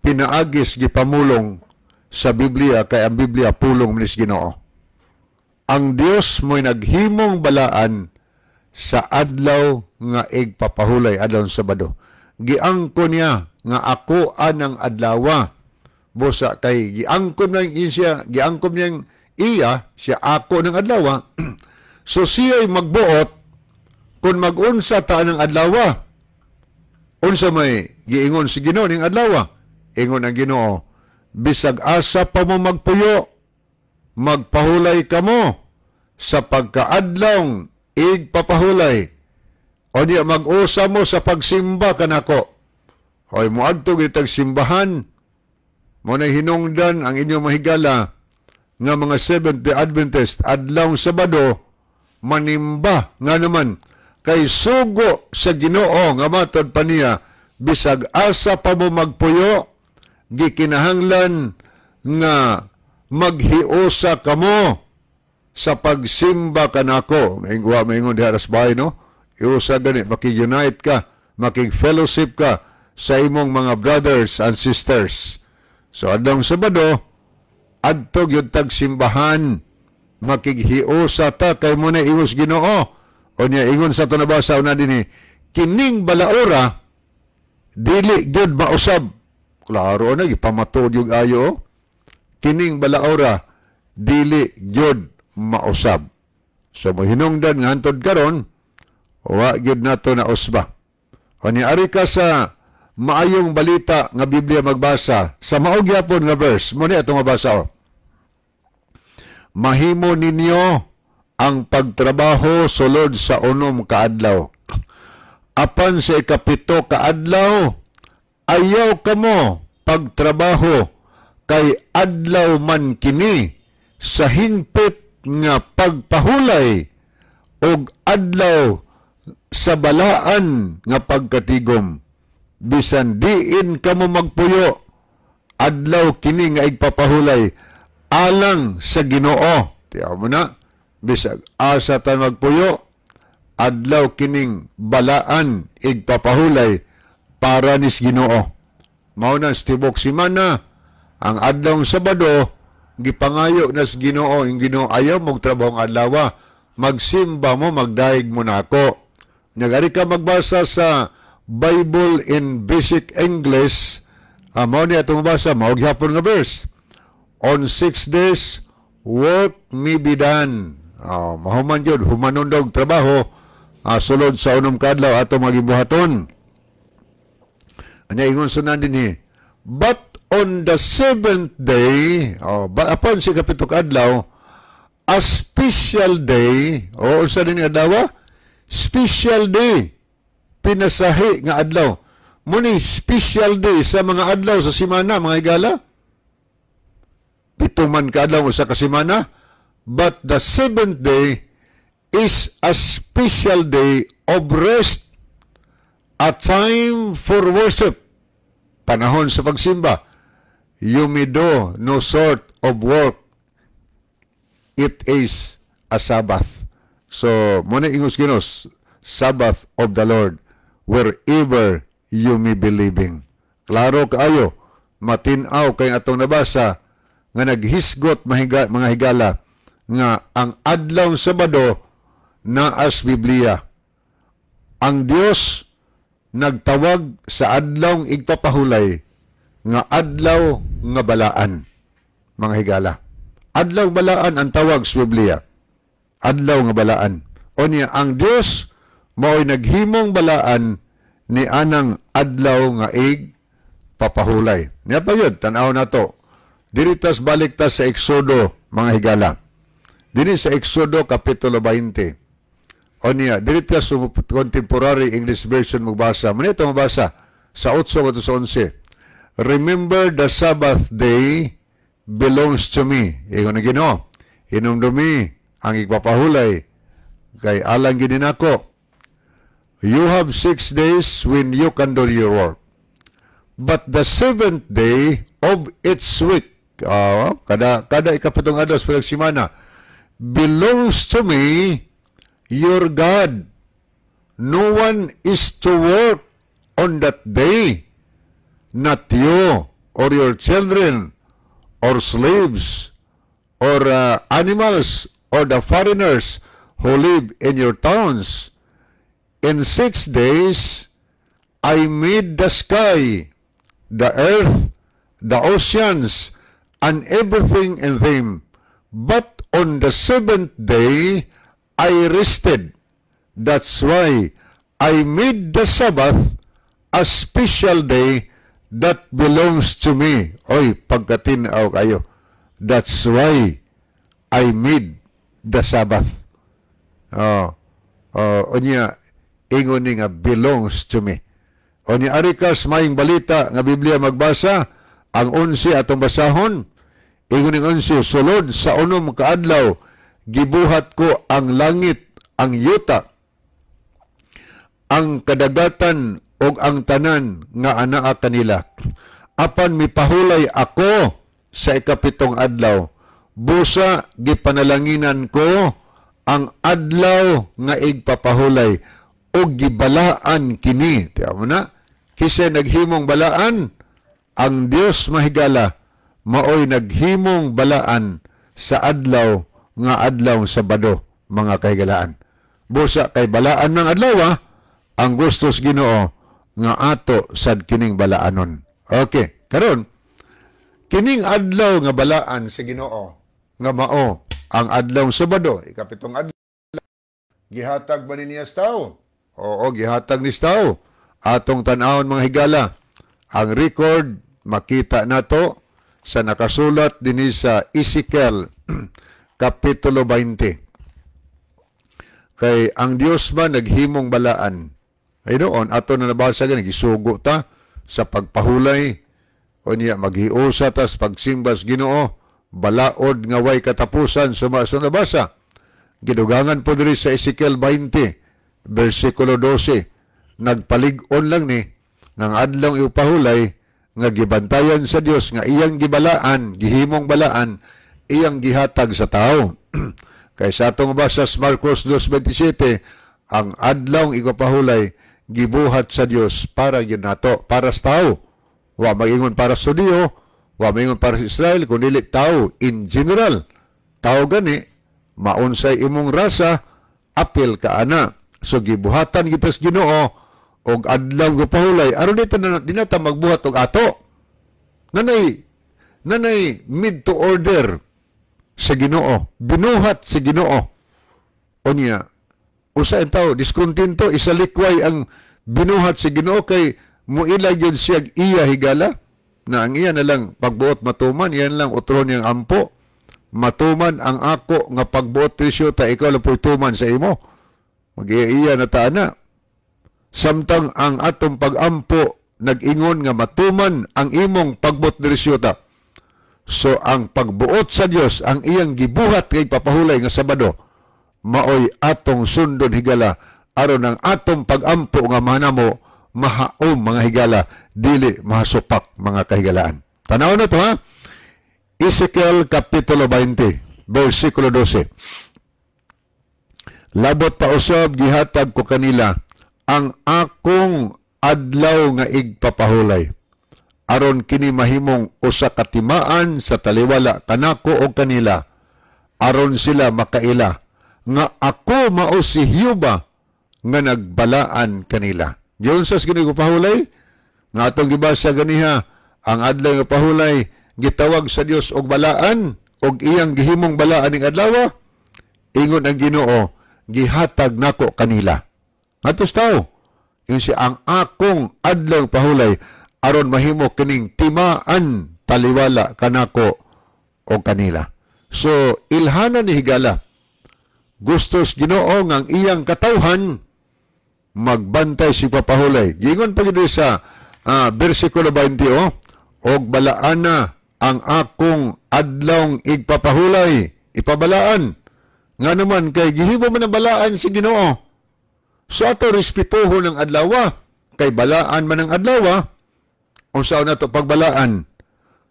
pinaagis gipamulong sa Biblia kay ang Biblia pulong ni Ginoo. Ang Dios mo'y naghimong balaan sa adlaw nga igpapahulay, adlaw Sabado. Giangko niya nga ako anang adlawa. Busa kay giangkom niyang isya, giangkom niyang Iya siya ako ng adlaw. So siya'y magbuot kung mag-unsa ta ng adlaw. Unsa may giingon si Ginoo ning adlaw? Ingon ang Ginoo, bisag asa pa mo magpuyo, magpahulay kamo sa pagkaadlawng igpapahulay. O niya mag-usa mo sa pagsimba kanako. Oy, moadto gitag simbahan mo na hinungdan ang inyong mahigala nga mga Seventh-day Adventist adlaw Sabado manimba. Nga naman kay sugo sa Ginoo nga matod pa niya, bisag asa pa mo magpuyo, gikinahanglan nga maghiusa kamo sa pagsimba kanako. Maingon, maingon diha sa bahay, no? Iusa gani, maki-unite ka, maki-fellowship ka sa imong mga brothers and sisters. So adlawng Sabado, adto gyud tag simbahan, makighiusa ta kay mo na ingos Ginoo. O niya ingon sa ato nabasa una dinhi, kining balaora dili gyud mausab. Klaro na gipamatuod yung ayo. Oh. Kining balaora dili gyud mausab. So mohinungdan nga hantod karon wa gyud nato na usba. O niya ari ka sa Maayong Balita nga Biblia magbasa sa mao gyapon nga verse mo ni atong mabasa, oh. Mahimo ninyo ang pagtrabaho sulod sa 6 ka adlaw. Apan sa 7 ka adlaw, ayaw kamo pagtrabaho kay adlaw man kini sa hingpit nga pagpahulay og adlaw sa balaan nga pagkatigom. Bisan diin kamo magpuyo, adlaw kini nga igpapahulay alang sa Ginoo. Tiyaw mo na, bisag asa ta magpuyo, adlaw kining balaan igpapahulay para nis Ginoo. Mao na sa tibok simana, ang adlaw Sabado gipangayo nas Ginoo, ang Ginoo ayaw mong trabaho ang adlaw, magsimba mo, magdaig mo nako. Nagari ka magbasa sa Bible in Basic English, mao ni atong mabasa, mao gihapon nga verse. On 6 days, work may be done. Mahuman yun, humanon daw trabaho, sulod sa 6 ka adlaw ato magibuhaton. Anya ingon sunan dinhi. But on the seventh day, oh, upon si 7 ka adlaw, a special day, o unsa din adlaw? Special day. Pinasahi nga adlaw. Muni special day sa mga adlaw sa simana, mga higala. 7 man ka adlaw usa ka semana, but the seventh day is a special day of rest, a time for worship. Panahon sa pagsimba. You may do no sort of work. It is a Sabbath. So, muna ingos ginos, Sabbath of the Lord, wherever you may be living. Klaro kaayo, matin-aw kay atong nabasa nga naghisgot mga higala nga ang adlaw Sabado naas Biblia. Ang Dios nagtawag sa adlaw igpapahulay nga adlaw nga balaan, mga higala. Adlaw balaan ang tawag sa Biblia. Adlaw nga balaan. O niya, ang Dios mao'y naghimong balaan ni anang adlaw nga ig papahulay. Niya pa yun, tanaw na to. Diritas balik ta sa Exodo, mga higala. Dini sa Exodo, Kapitulo 20. O niya, diritas sa Contemporary English Version magbasa. Muna ito mabasa sa 8 o sa 11. Remember, the Sabbath day belongs to me. Ingon na Ginoo. Hinumdumi ang igpapahulay kay alang gini nako. You have 6 days when you can do your work. But the seventh day of each week, kada 7 adlaw sa simana, belongs to me, your God. No one is to work on that day, not you or your children or slaves or animals or the foreigners who live in your towns. In 6 days, I made the sky, the earth, the oceans, and everything in them. But on the seventh day I rested. That's why I made the Sabbath a special day that belongs to me. Oy, pagkatinaw kayo. That's why I made the Sabbath. Oh, unya, ingon ni nga belongs to me. Unya, ari kas maayong balita nga Biblia magbasa, ang 11 atong basahon, ingon ning 11, "Sulod sa 6 ka adlaw, gibuhat ko ang langit, ang yuta, ang kadagatan ug ang tanan nga anaa kanila. Apan mipahulay ako sa 7 adlaw. Busa gipanalanginan ko ang adlaw nga igpapahulay ug gibalaan kini." Tiyan mo na, kinsa naghimong balaan? Ang Dios, mahigala, maoy naghimong balaan sa adlaw nga adlaw Sabado, mga kahigalaan. Busa kay balaan ng adlaw, ang gusto sa Ginoo nga ato sad kining balaanon. Okay, karon kining adlaw nga balaan sa Ginoo nga mao ang adlaw Sabado, 7 adlaw, gihatag ba ni niya sa tao? Oo, gihatag ni sa tao. Atong tan-awon, mga higala. Ang record makita nato sa nakasulat dinhi sa Ezekiel kapitulo 20. Kay ang Dios ba naghimong balaan? Ay noon, ato na nabasa gani, gisugo ta sa pagpahulay, o niya maghiusa ta sa pagsimba sa Ginoo, balaod nga way katapusan suma sa nabasa. Gidugangan po diri sa Ezekiel 20, versikulo 12, nagpalig-on lang ni ng adlaw ipahulay nga gibantayan sa Dios nga iyang gibalaan, gihimong balaan, iyang gihatag sa tao. Kay sa atong basa sa Marcos 2:27, ang adlaw igpahulay gibuhat sa Dios para gyud nato, para sa tao. Wa maingon para sa Hudiyo, wa maingon para sa Israel, kundi tao in general. Tao gani, maunsay imong rasa, apil ka ana. So gibuhatan kita sa Ginoo og adlaw gupahulay aron dito na di na ta magbuhat og ato. Nanay made to order sa Ginoo. Binuhat sa Ginoo. Unya, usa ang tao diskontento, isalikway ang binuhat sa Ginoo kay muila gyud siya iya, higala, na ang iya na lang pagbuot matuman, iyan lang utro niyang ampo. "Matuman ang ako nga pagbuot trisyo ta ikaw lang po'y tuman sa imo." Mag-iya na ta na. Samtang ang atong pag-ampo nag-ingon nga matuman ang imong pagbuot diri ta. So ang pagbuot sa Dios, ang iyang gibuhat kay papahulay nga Sabado, maoy atong sundon, higala, aron ang atong pag-ampo nga manamo mahaom, mga higala, dili mahasupak, mga kahigalaan. Tanaw na to, ha. Ezekiel kapitulo 20, versikulo 12. "Labot pa usab gihatag ko kanila ang akong adlaw nga igpapahulay aron kini mahimong usa ka timaan sa taliwala kanako og kanila aron sila makaila nga ako mao si Jehova nga nagbalaan kanila." Giunsa sa kini pahulay? Nga atong gibasa ganiha, ang adlaw nga pahulay gitawag sa Dios og balaan og iyang gihimong balaan ning adlaw. Ingon ang Ginoo, "Gihatag nako kanila." Ngadto sa tao. Ingon siya, ang akong adlaw pahulay aron mahimo kining timaan taliwala kanako o kanila. So ilhanan ni, higala. Gustos Ginoo nga ang iyang katawhan magbantay si papahulay. Giingon pa gid sa versikulo 20, oh, "Og balaana ang akong adlawng igpapahulay." Ipabalaan. Nga naman kay gihimo man ang balaan si Ginoo. So ato respetuhon ang adlaw kay balaan man ang adlaw. Unsa na to pagbalaan?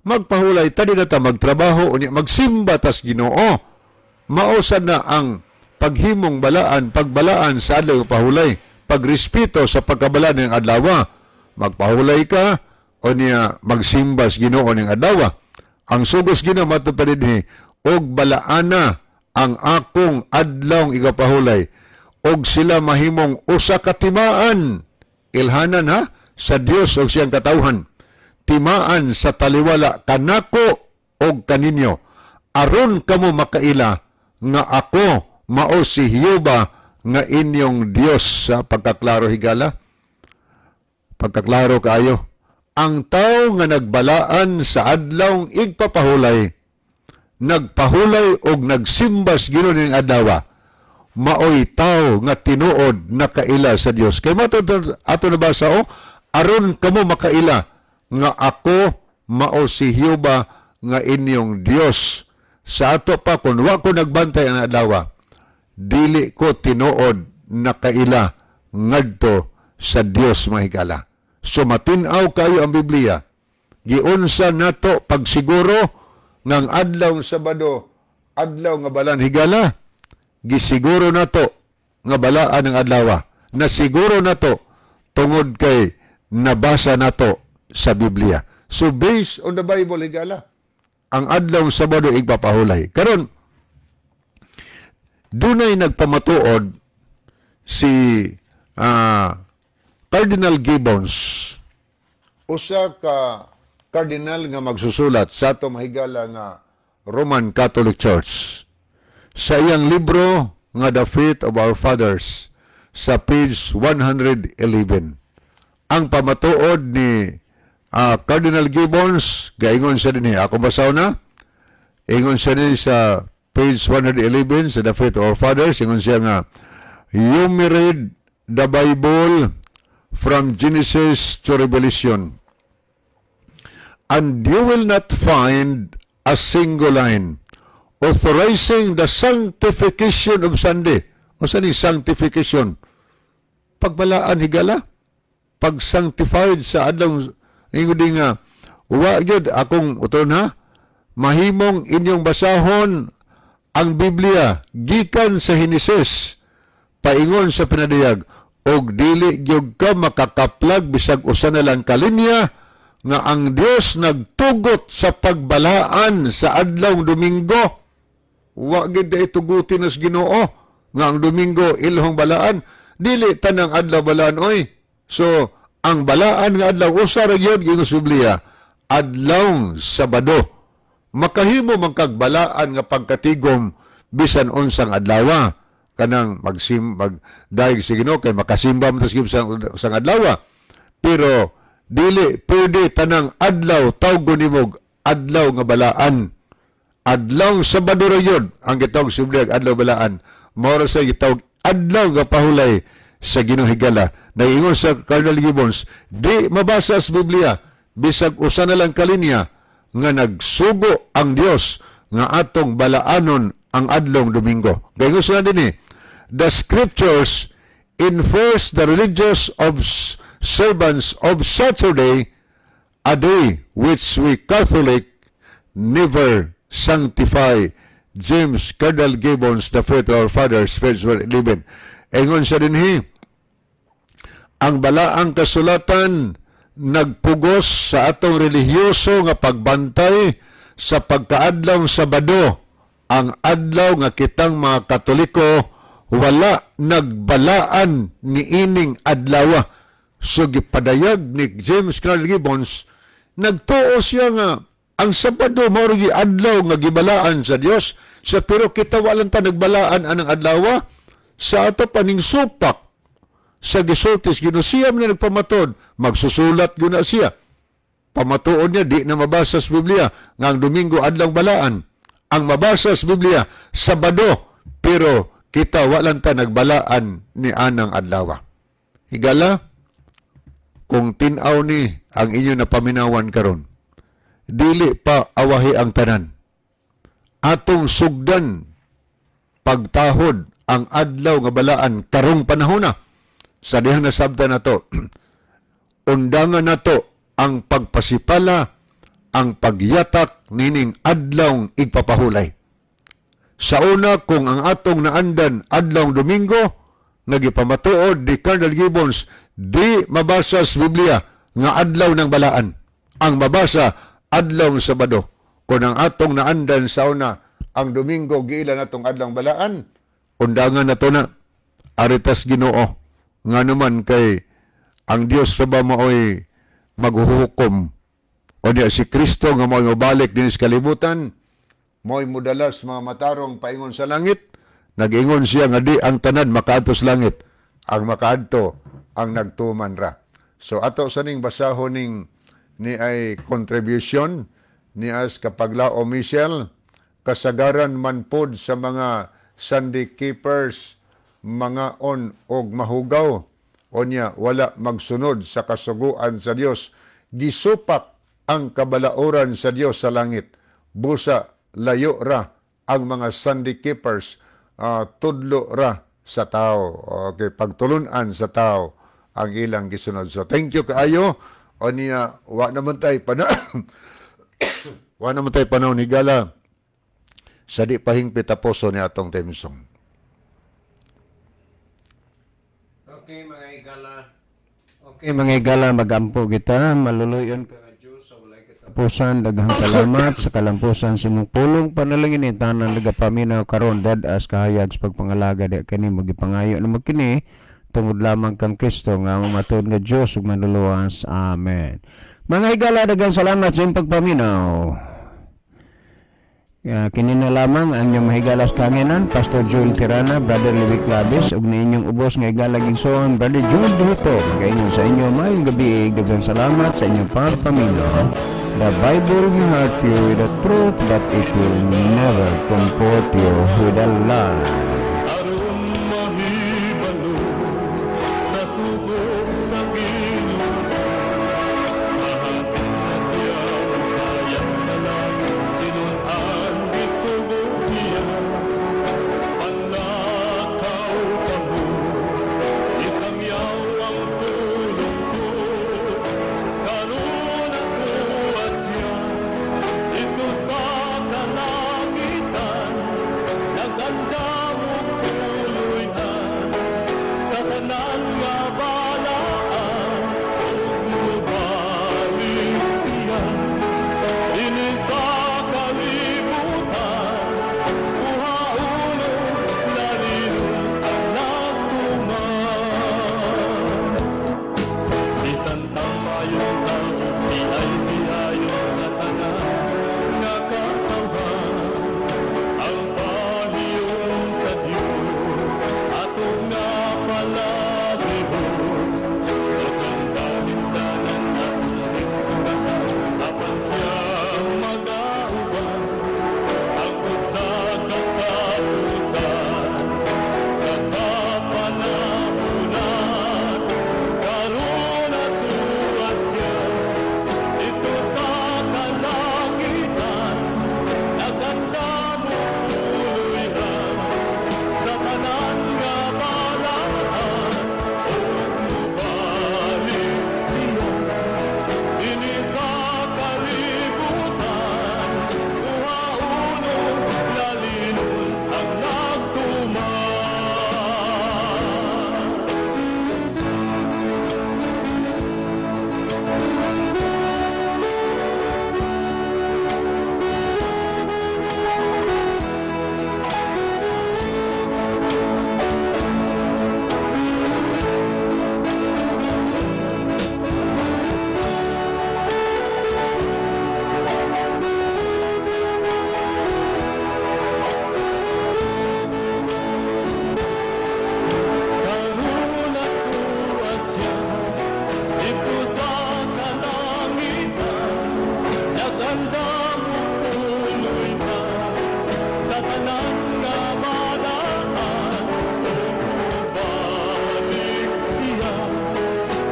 Magpahulay ta, di na ta magtrabaho, unya magsimba tas Ginoo. Mao sad na ang paghimong balaan, pagbalaan sa adlaw pahulay, pagrespeto sa pagkabalaan ng adlaw. Magpahulay ka o niya magsimba sa Ginoo ning adlaw. Ang sugos Ginoo matud pa dinhi, "Og balaana ang akong adlaw igapahulay og sila mahimong usa ka timaan," ilhanan ha, sa Dios og siyang katawhan, "timaan sa taliwala kanako og kaninyo." Aron kamo makaila nga ako mao si Jehova nga inyong Dios. Sa pagkaklaro, higala, pagkaklaro kaayo. Ang tao nga nagbalaan sa adlaw igpapahulay, nagpahulay og nagsimbas Ginoo ning adlaw, maoy tao nga tinuod nakaila sa Dios. Kay mato ato nabasa o, aron kamo makaila nga ako mao si Jehova nga inyong Dios. Sa ato pa, kun wa ko nagbantay ang adlaw, dili ko tinuod nakaila ngadto sa Dios, mga higala. So matin-aw kayo ang Biblia. Giunsa nato pagsiguro ngang adlaw Sabado, adlaw nga balaan, higala? Gisiguro nato nga balaan ang adlaw. Nasiguro nato tungod kay nabasa nato sa Biblia. So based on the Bible, higala, ang adlaw Sabado igpapahulay. Karon, dunay nagpamatuod si Cardinal Gibbons, usa ka cardinal nga magsusulat sa ato, mahigala, nga Roman Catholic Church. Sa iyang libro nga The Faith of Our Fathers, sa page 111. Ang pamatuod ni Cardinal Gibbons, gaingon siya dinhi. Ako basaw na. Ingon siya dinhi sa page 111 sa The Faith of Our Fathers, ingon siya nga, "You may read the Bible from Genesis to Revelation, and you will not find a single line authorizing the sanctification of Sunday." O sa ni sanctification? Pagbalaan, higala? Pag sanctified sa adlaw, ingon di nga, wa gyud akong uton ha, mahimong inyong basahon ang Biblia gikan sa Henesis paingon sa Pinadayag og dili gyud ka makakaplag bisag usa na lang kalinya nga ang Dios nagtugot sa pagbalaan sa adlaw Domingo. Wa gid tugutin nas Ginoo nga ang Domingo ilhong balaan. Dili tanang adlaw balaan oy. So ang balaan nga adlaw usa ra gyud, giingon sa Biblia, adlaw Sabado. Makahimo man kag balaan nga pagkatigom bisan unsang adlaw, kanang magsim magdayeg si Ginoo kay makasimba man ta sa adlaw, pero dili pwede tanang adlaw tawgon nimog adlaw nga balaan. Adlaw Sabado ra yun ang gitawag sa Biblia adlaw balaan. Mao ra sa gitawag adlaw nga pahulay sa Ginoo, higala. Naingon sa Cardinal Gibbons, di mabasa sa Biblia bisag usa na lang kalinya nga nagsugo ang Dios nga atong balaanon ang adlong Domingo. Gayon sila din eh, "The scriptures enforce the religious observance of Saturday, a day which we Catholic never sanctify." James Cardinal Gibbons, The Faith of Our Fathers, page 11. Ingon siya dinhi, ang balaang kasulatan nagpugos sa atong relihiyoso nga pagbantay sa pagkaadlaw Sabado, ang adlaw nga kitang mga Katoliko wala nagbalaan ni ining adlaw. So gipadayag ni James Cardinal Gibbons, nagtuo siya nga ang Sabado mao adlaw nga gibalaan sa Dios sa, pero kita walang ta nagbalaan anang adlaw. Sa ato paning supak sa gisultis Ginoo, siya man nagpamatod, magsusulat gyud na siya. Pamatuod niya, di na mabasa sa Biblia nga ang Domingo adlaw balaan. Ang mabasa sa Biblia, Sabado, pero kita walang ta nagbalaan ni anang adlaw. Higala, kung tin-aw ni ang inyo na paminawan karon, dili pa awahi ang tanan. Atong sugdan pagtahod ang adlaw nga balaan karong panahona. Sa dihang nasabta nato, undangan nato ang pagpasipala, ang pagyatak nining adlaw igpapahulay. Sa una, kung ang atong naandan adlaw Domingo, nga gipamatuod ni Cardinal Gibbons, di mabasa sa Biblia nga adlaw ng balaan. Ang mabasa, adlaw Sabado. Kung ang atong naandan sa una, ang Domingo giila natong adlaw balaan, undangan nato na aritas Ginoo. Nga naman kay ang Dios sa ba maoy maghuhukom o diya si Kristo nga mao'y mabalik din sa kalibutan. Mo'y mudala sa mga matarong paingon sa langit. Nag-ingon siya nga di ang tanan makaadto sa langit. Ang makaadto ang nagtuman ra. So ato sa ning basahon ning ni ay contribution ni as Kapaglao Michelle, kasagaran man pod sa mga Sunday keepers mga on og mahugaw, onya wala magsunod sa kasuguan sa Dios, gisupak ang kabalaoran sa Dios sa langit. Busa layo ra ang mga Sunday keepers, tudlo ra sa tao. Okay, pagtulunan sa tao ang ilang gisunod. So thank you kaayo. Onya wa naman tay wa naman tay panahon, higala, sa di pahingpit taposo ni atong theme song. Okay mga higala. Okay mga higala, magampo kita, maluluyon ka nga Diyos sa walay katapusan. Daghang salamat sa kalampusan sa imong pulong panalangin ni tanan nagapaminaw karon dad-as kahayag sa pagpangalaga di kani magipangayo na magkini tungod lamang kang Kristo nga among matuod nga Dios ug manluluwas. Amen. Mga higala, daghang salamat sa inyong pagpaminaw. Kini na lamang ang inyong mahigalas tanginan, Pastor Joel Tirana, Brother Levi Claves, ug niinyong ubos nga higala gigsoon, Brother John Duhito. Magaingon sa inyo, maayong gabi, daghang salamat sa inyong pagpaminaw. The Bible will help you with the truth, but it will never comfort you with a lie. Aron mahibalo sa sugo sa Ginoo, sa hapit na siya magbayag sa langit, tinun-an gisugo niya. Panlakaw kamo, isangyaw ang pulong ko, karon natuwa siya dito sa kalangitan, nagandam og puloy-an sa tanan nga balaan, ug mobalik siya dinhi sa kalibutan, kuhaon og lalinon ang nagtuman. Bisan tampayon tao, di ay hilayon sa tanan nga katawhan. Ang pahiyom sa Dios atong nga palalihon. Daghang kalisdanan atong sugatan, apan siya magauban. Hangtod sa katapusan, sa kapanahunan, karon natuwa siya dito sa kalangitan, nagandam og puloy-an sa tanan nga balaan, ug mobalik siya dinhi sa kalibutan, kuhaon og lalinon ang nagtuman. Karon natuwa siya dito sa kalangitan, nagandam og puloy-an sa tanan nga balaan, ug mobalik siya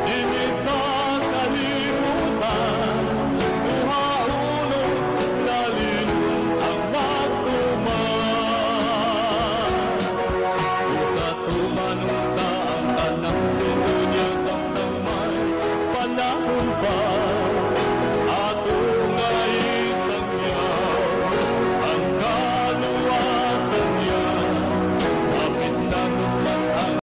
dinhi sa kalibutan, kuhaon og lalinon ang nagtuman. Sa tumanong ta ang tanang sugo niya samtang may panahon pa.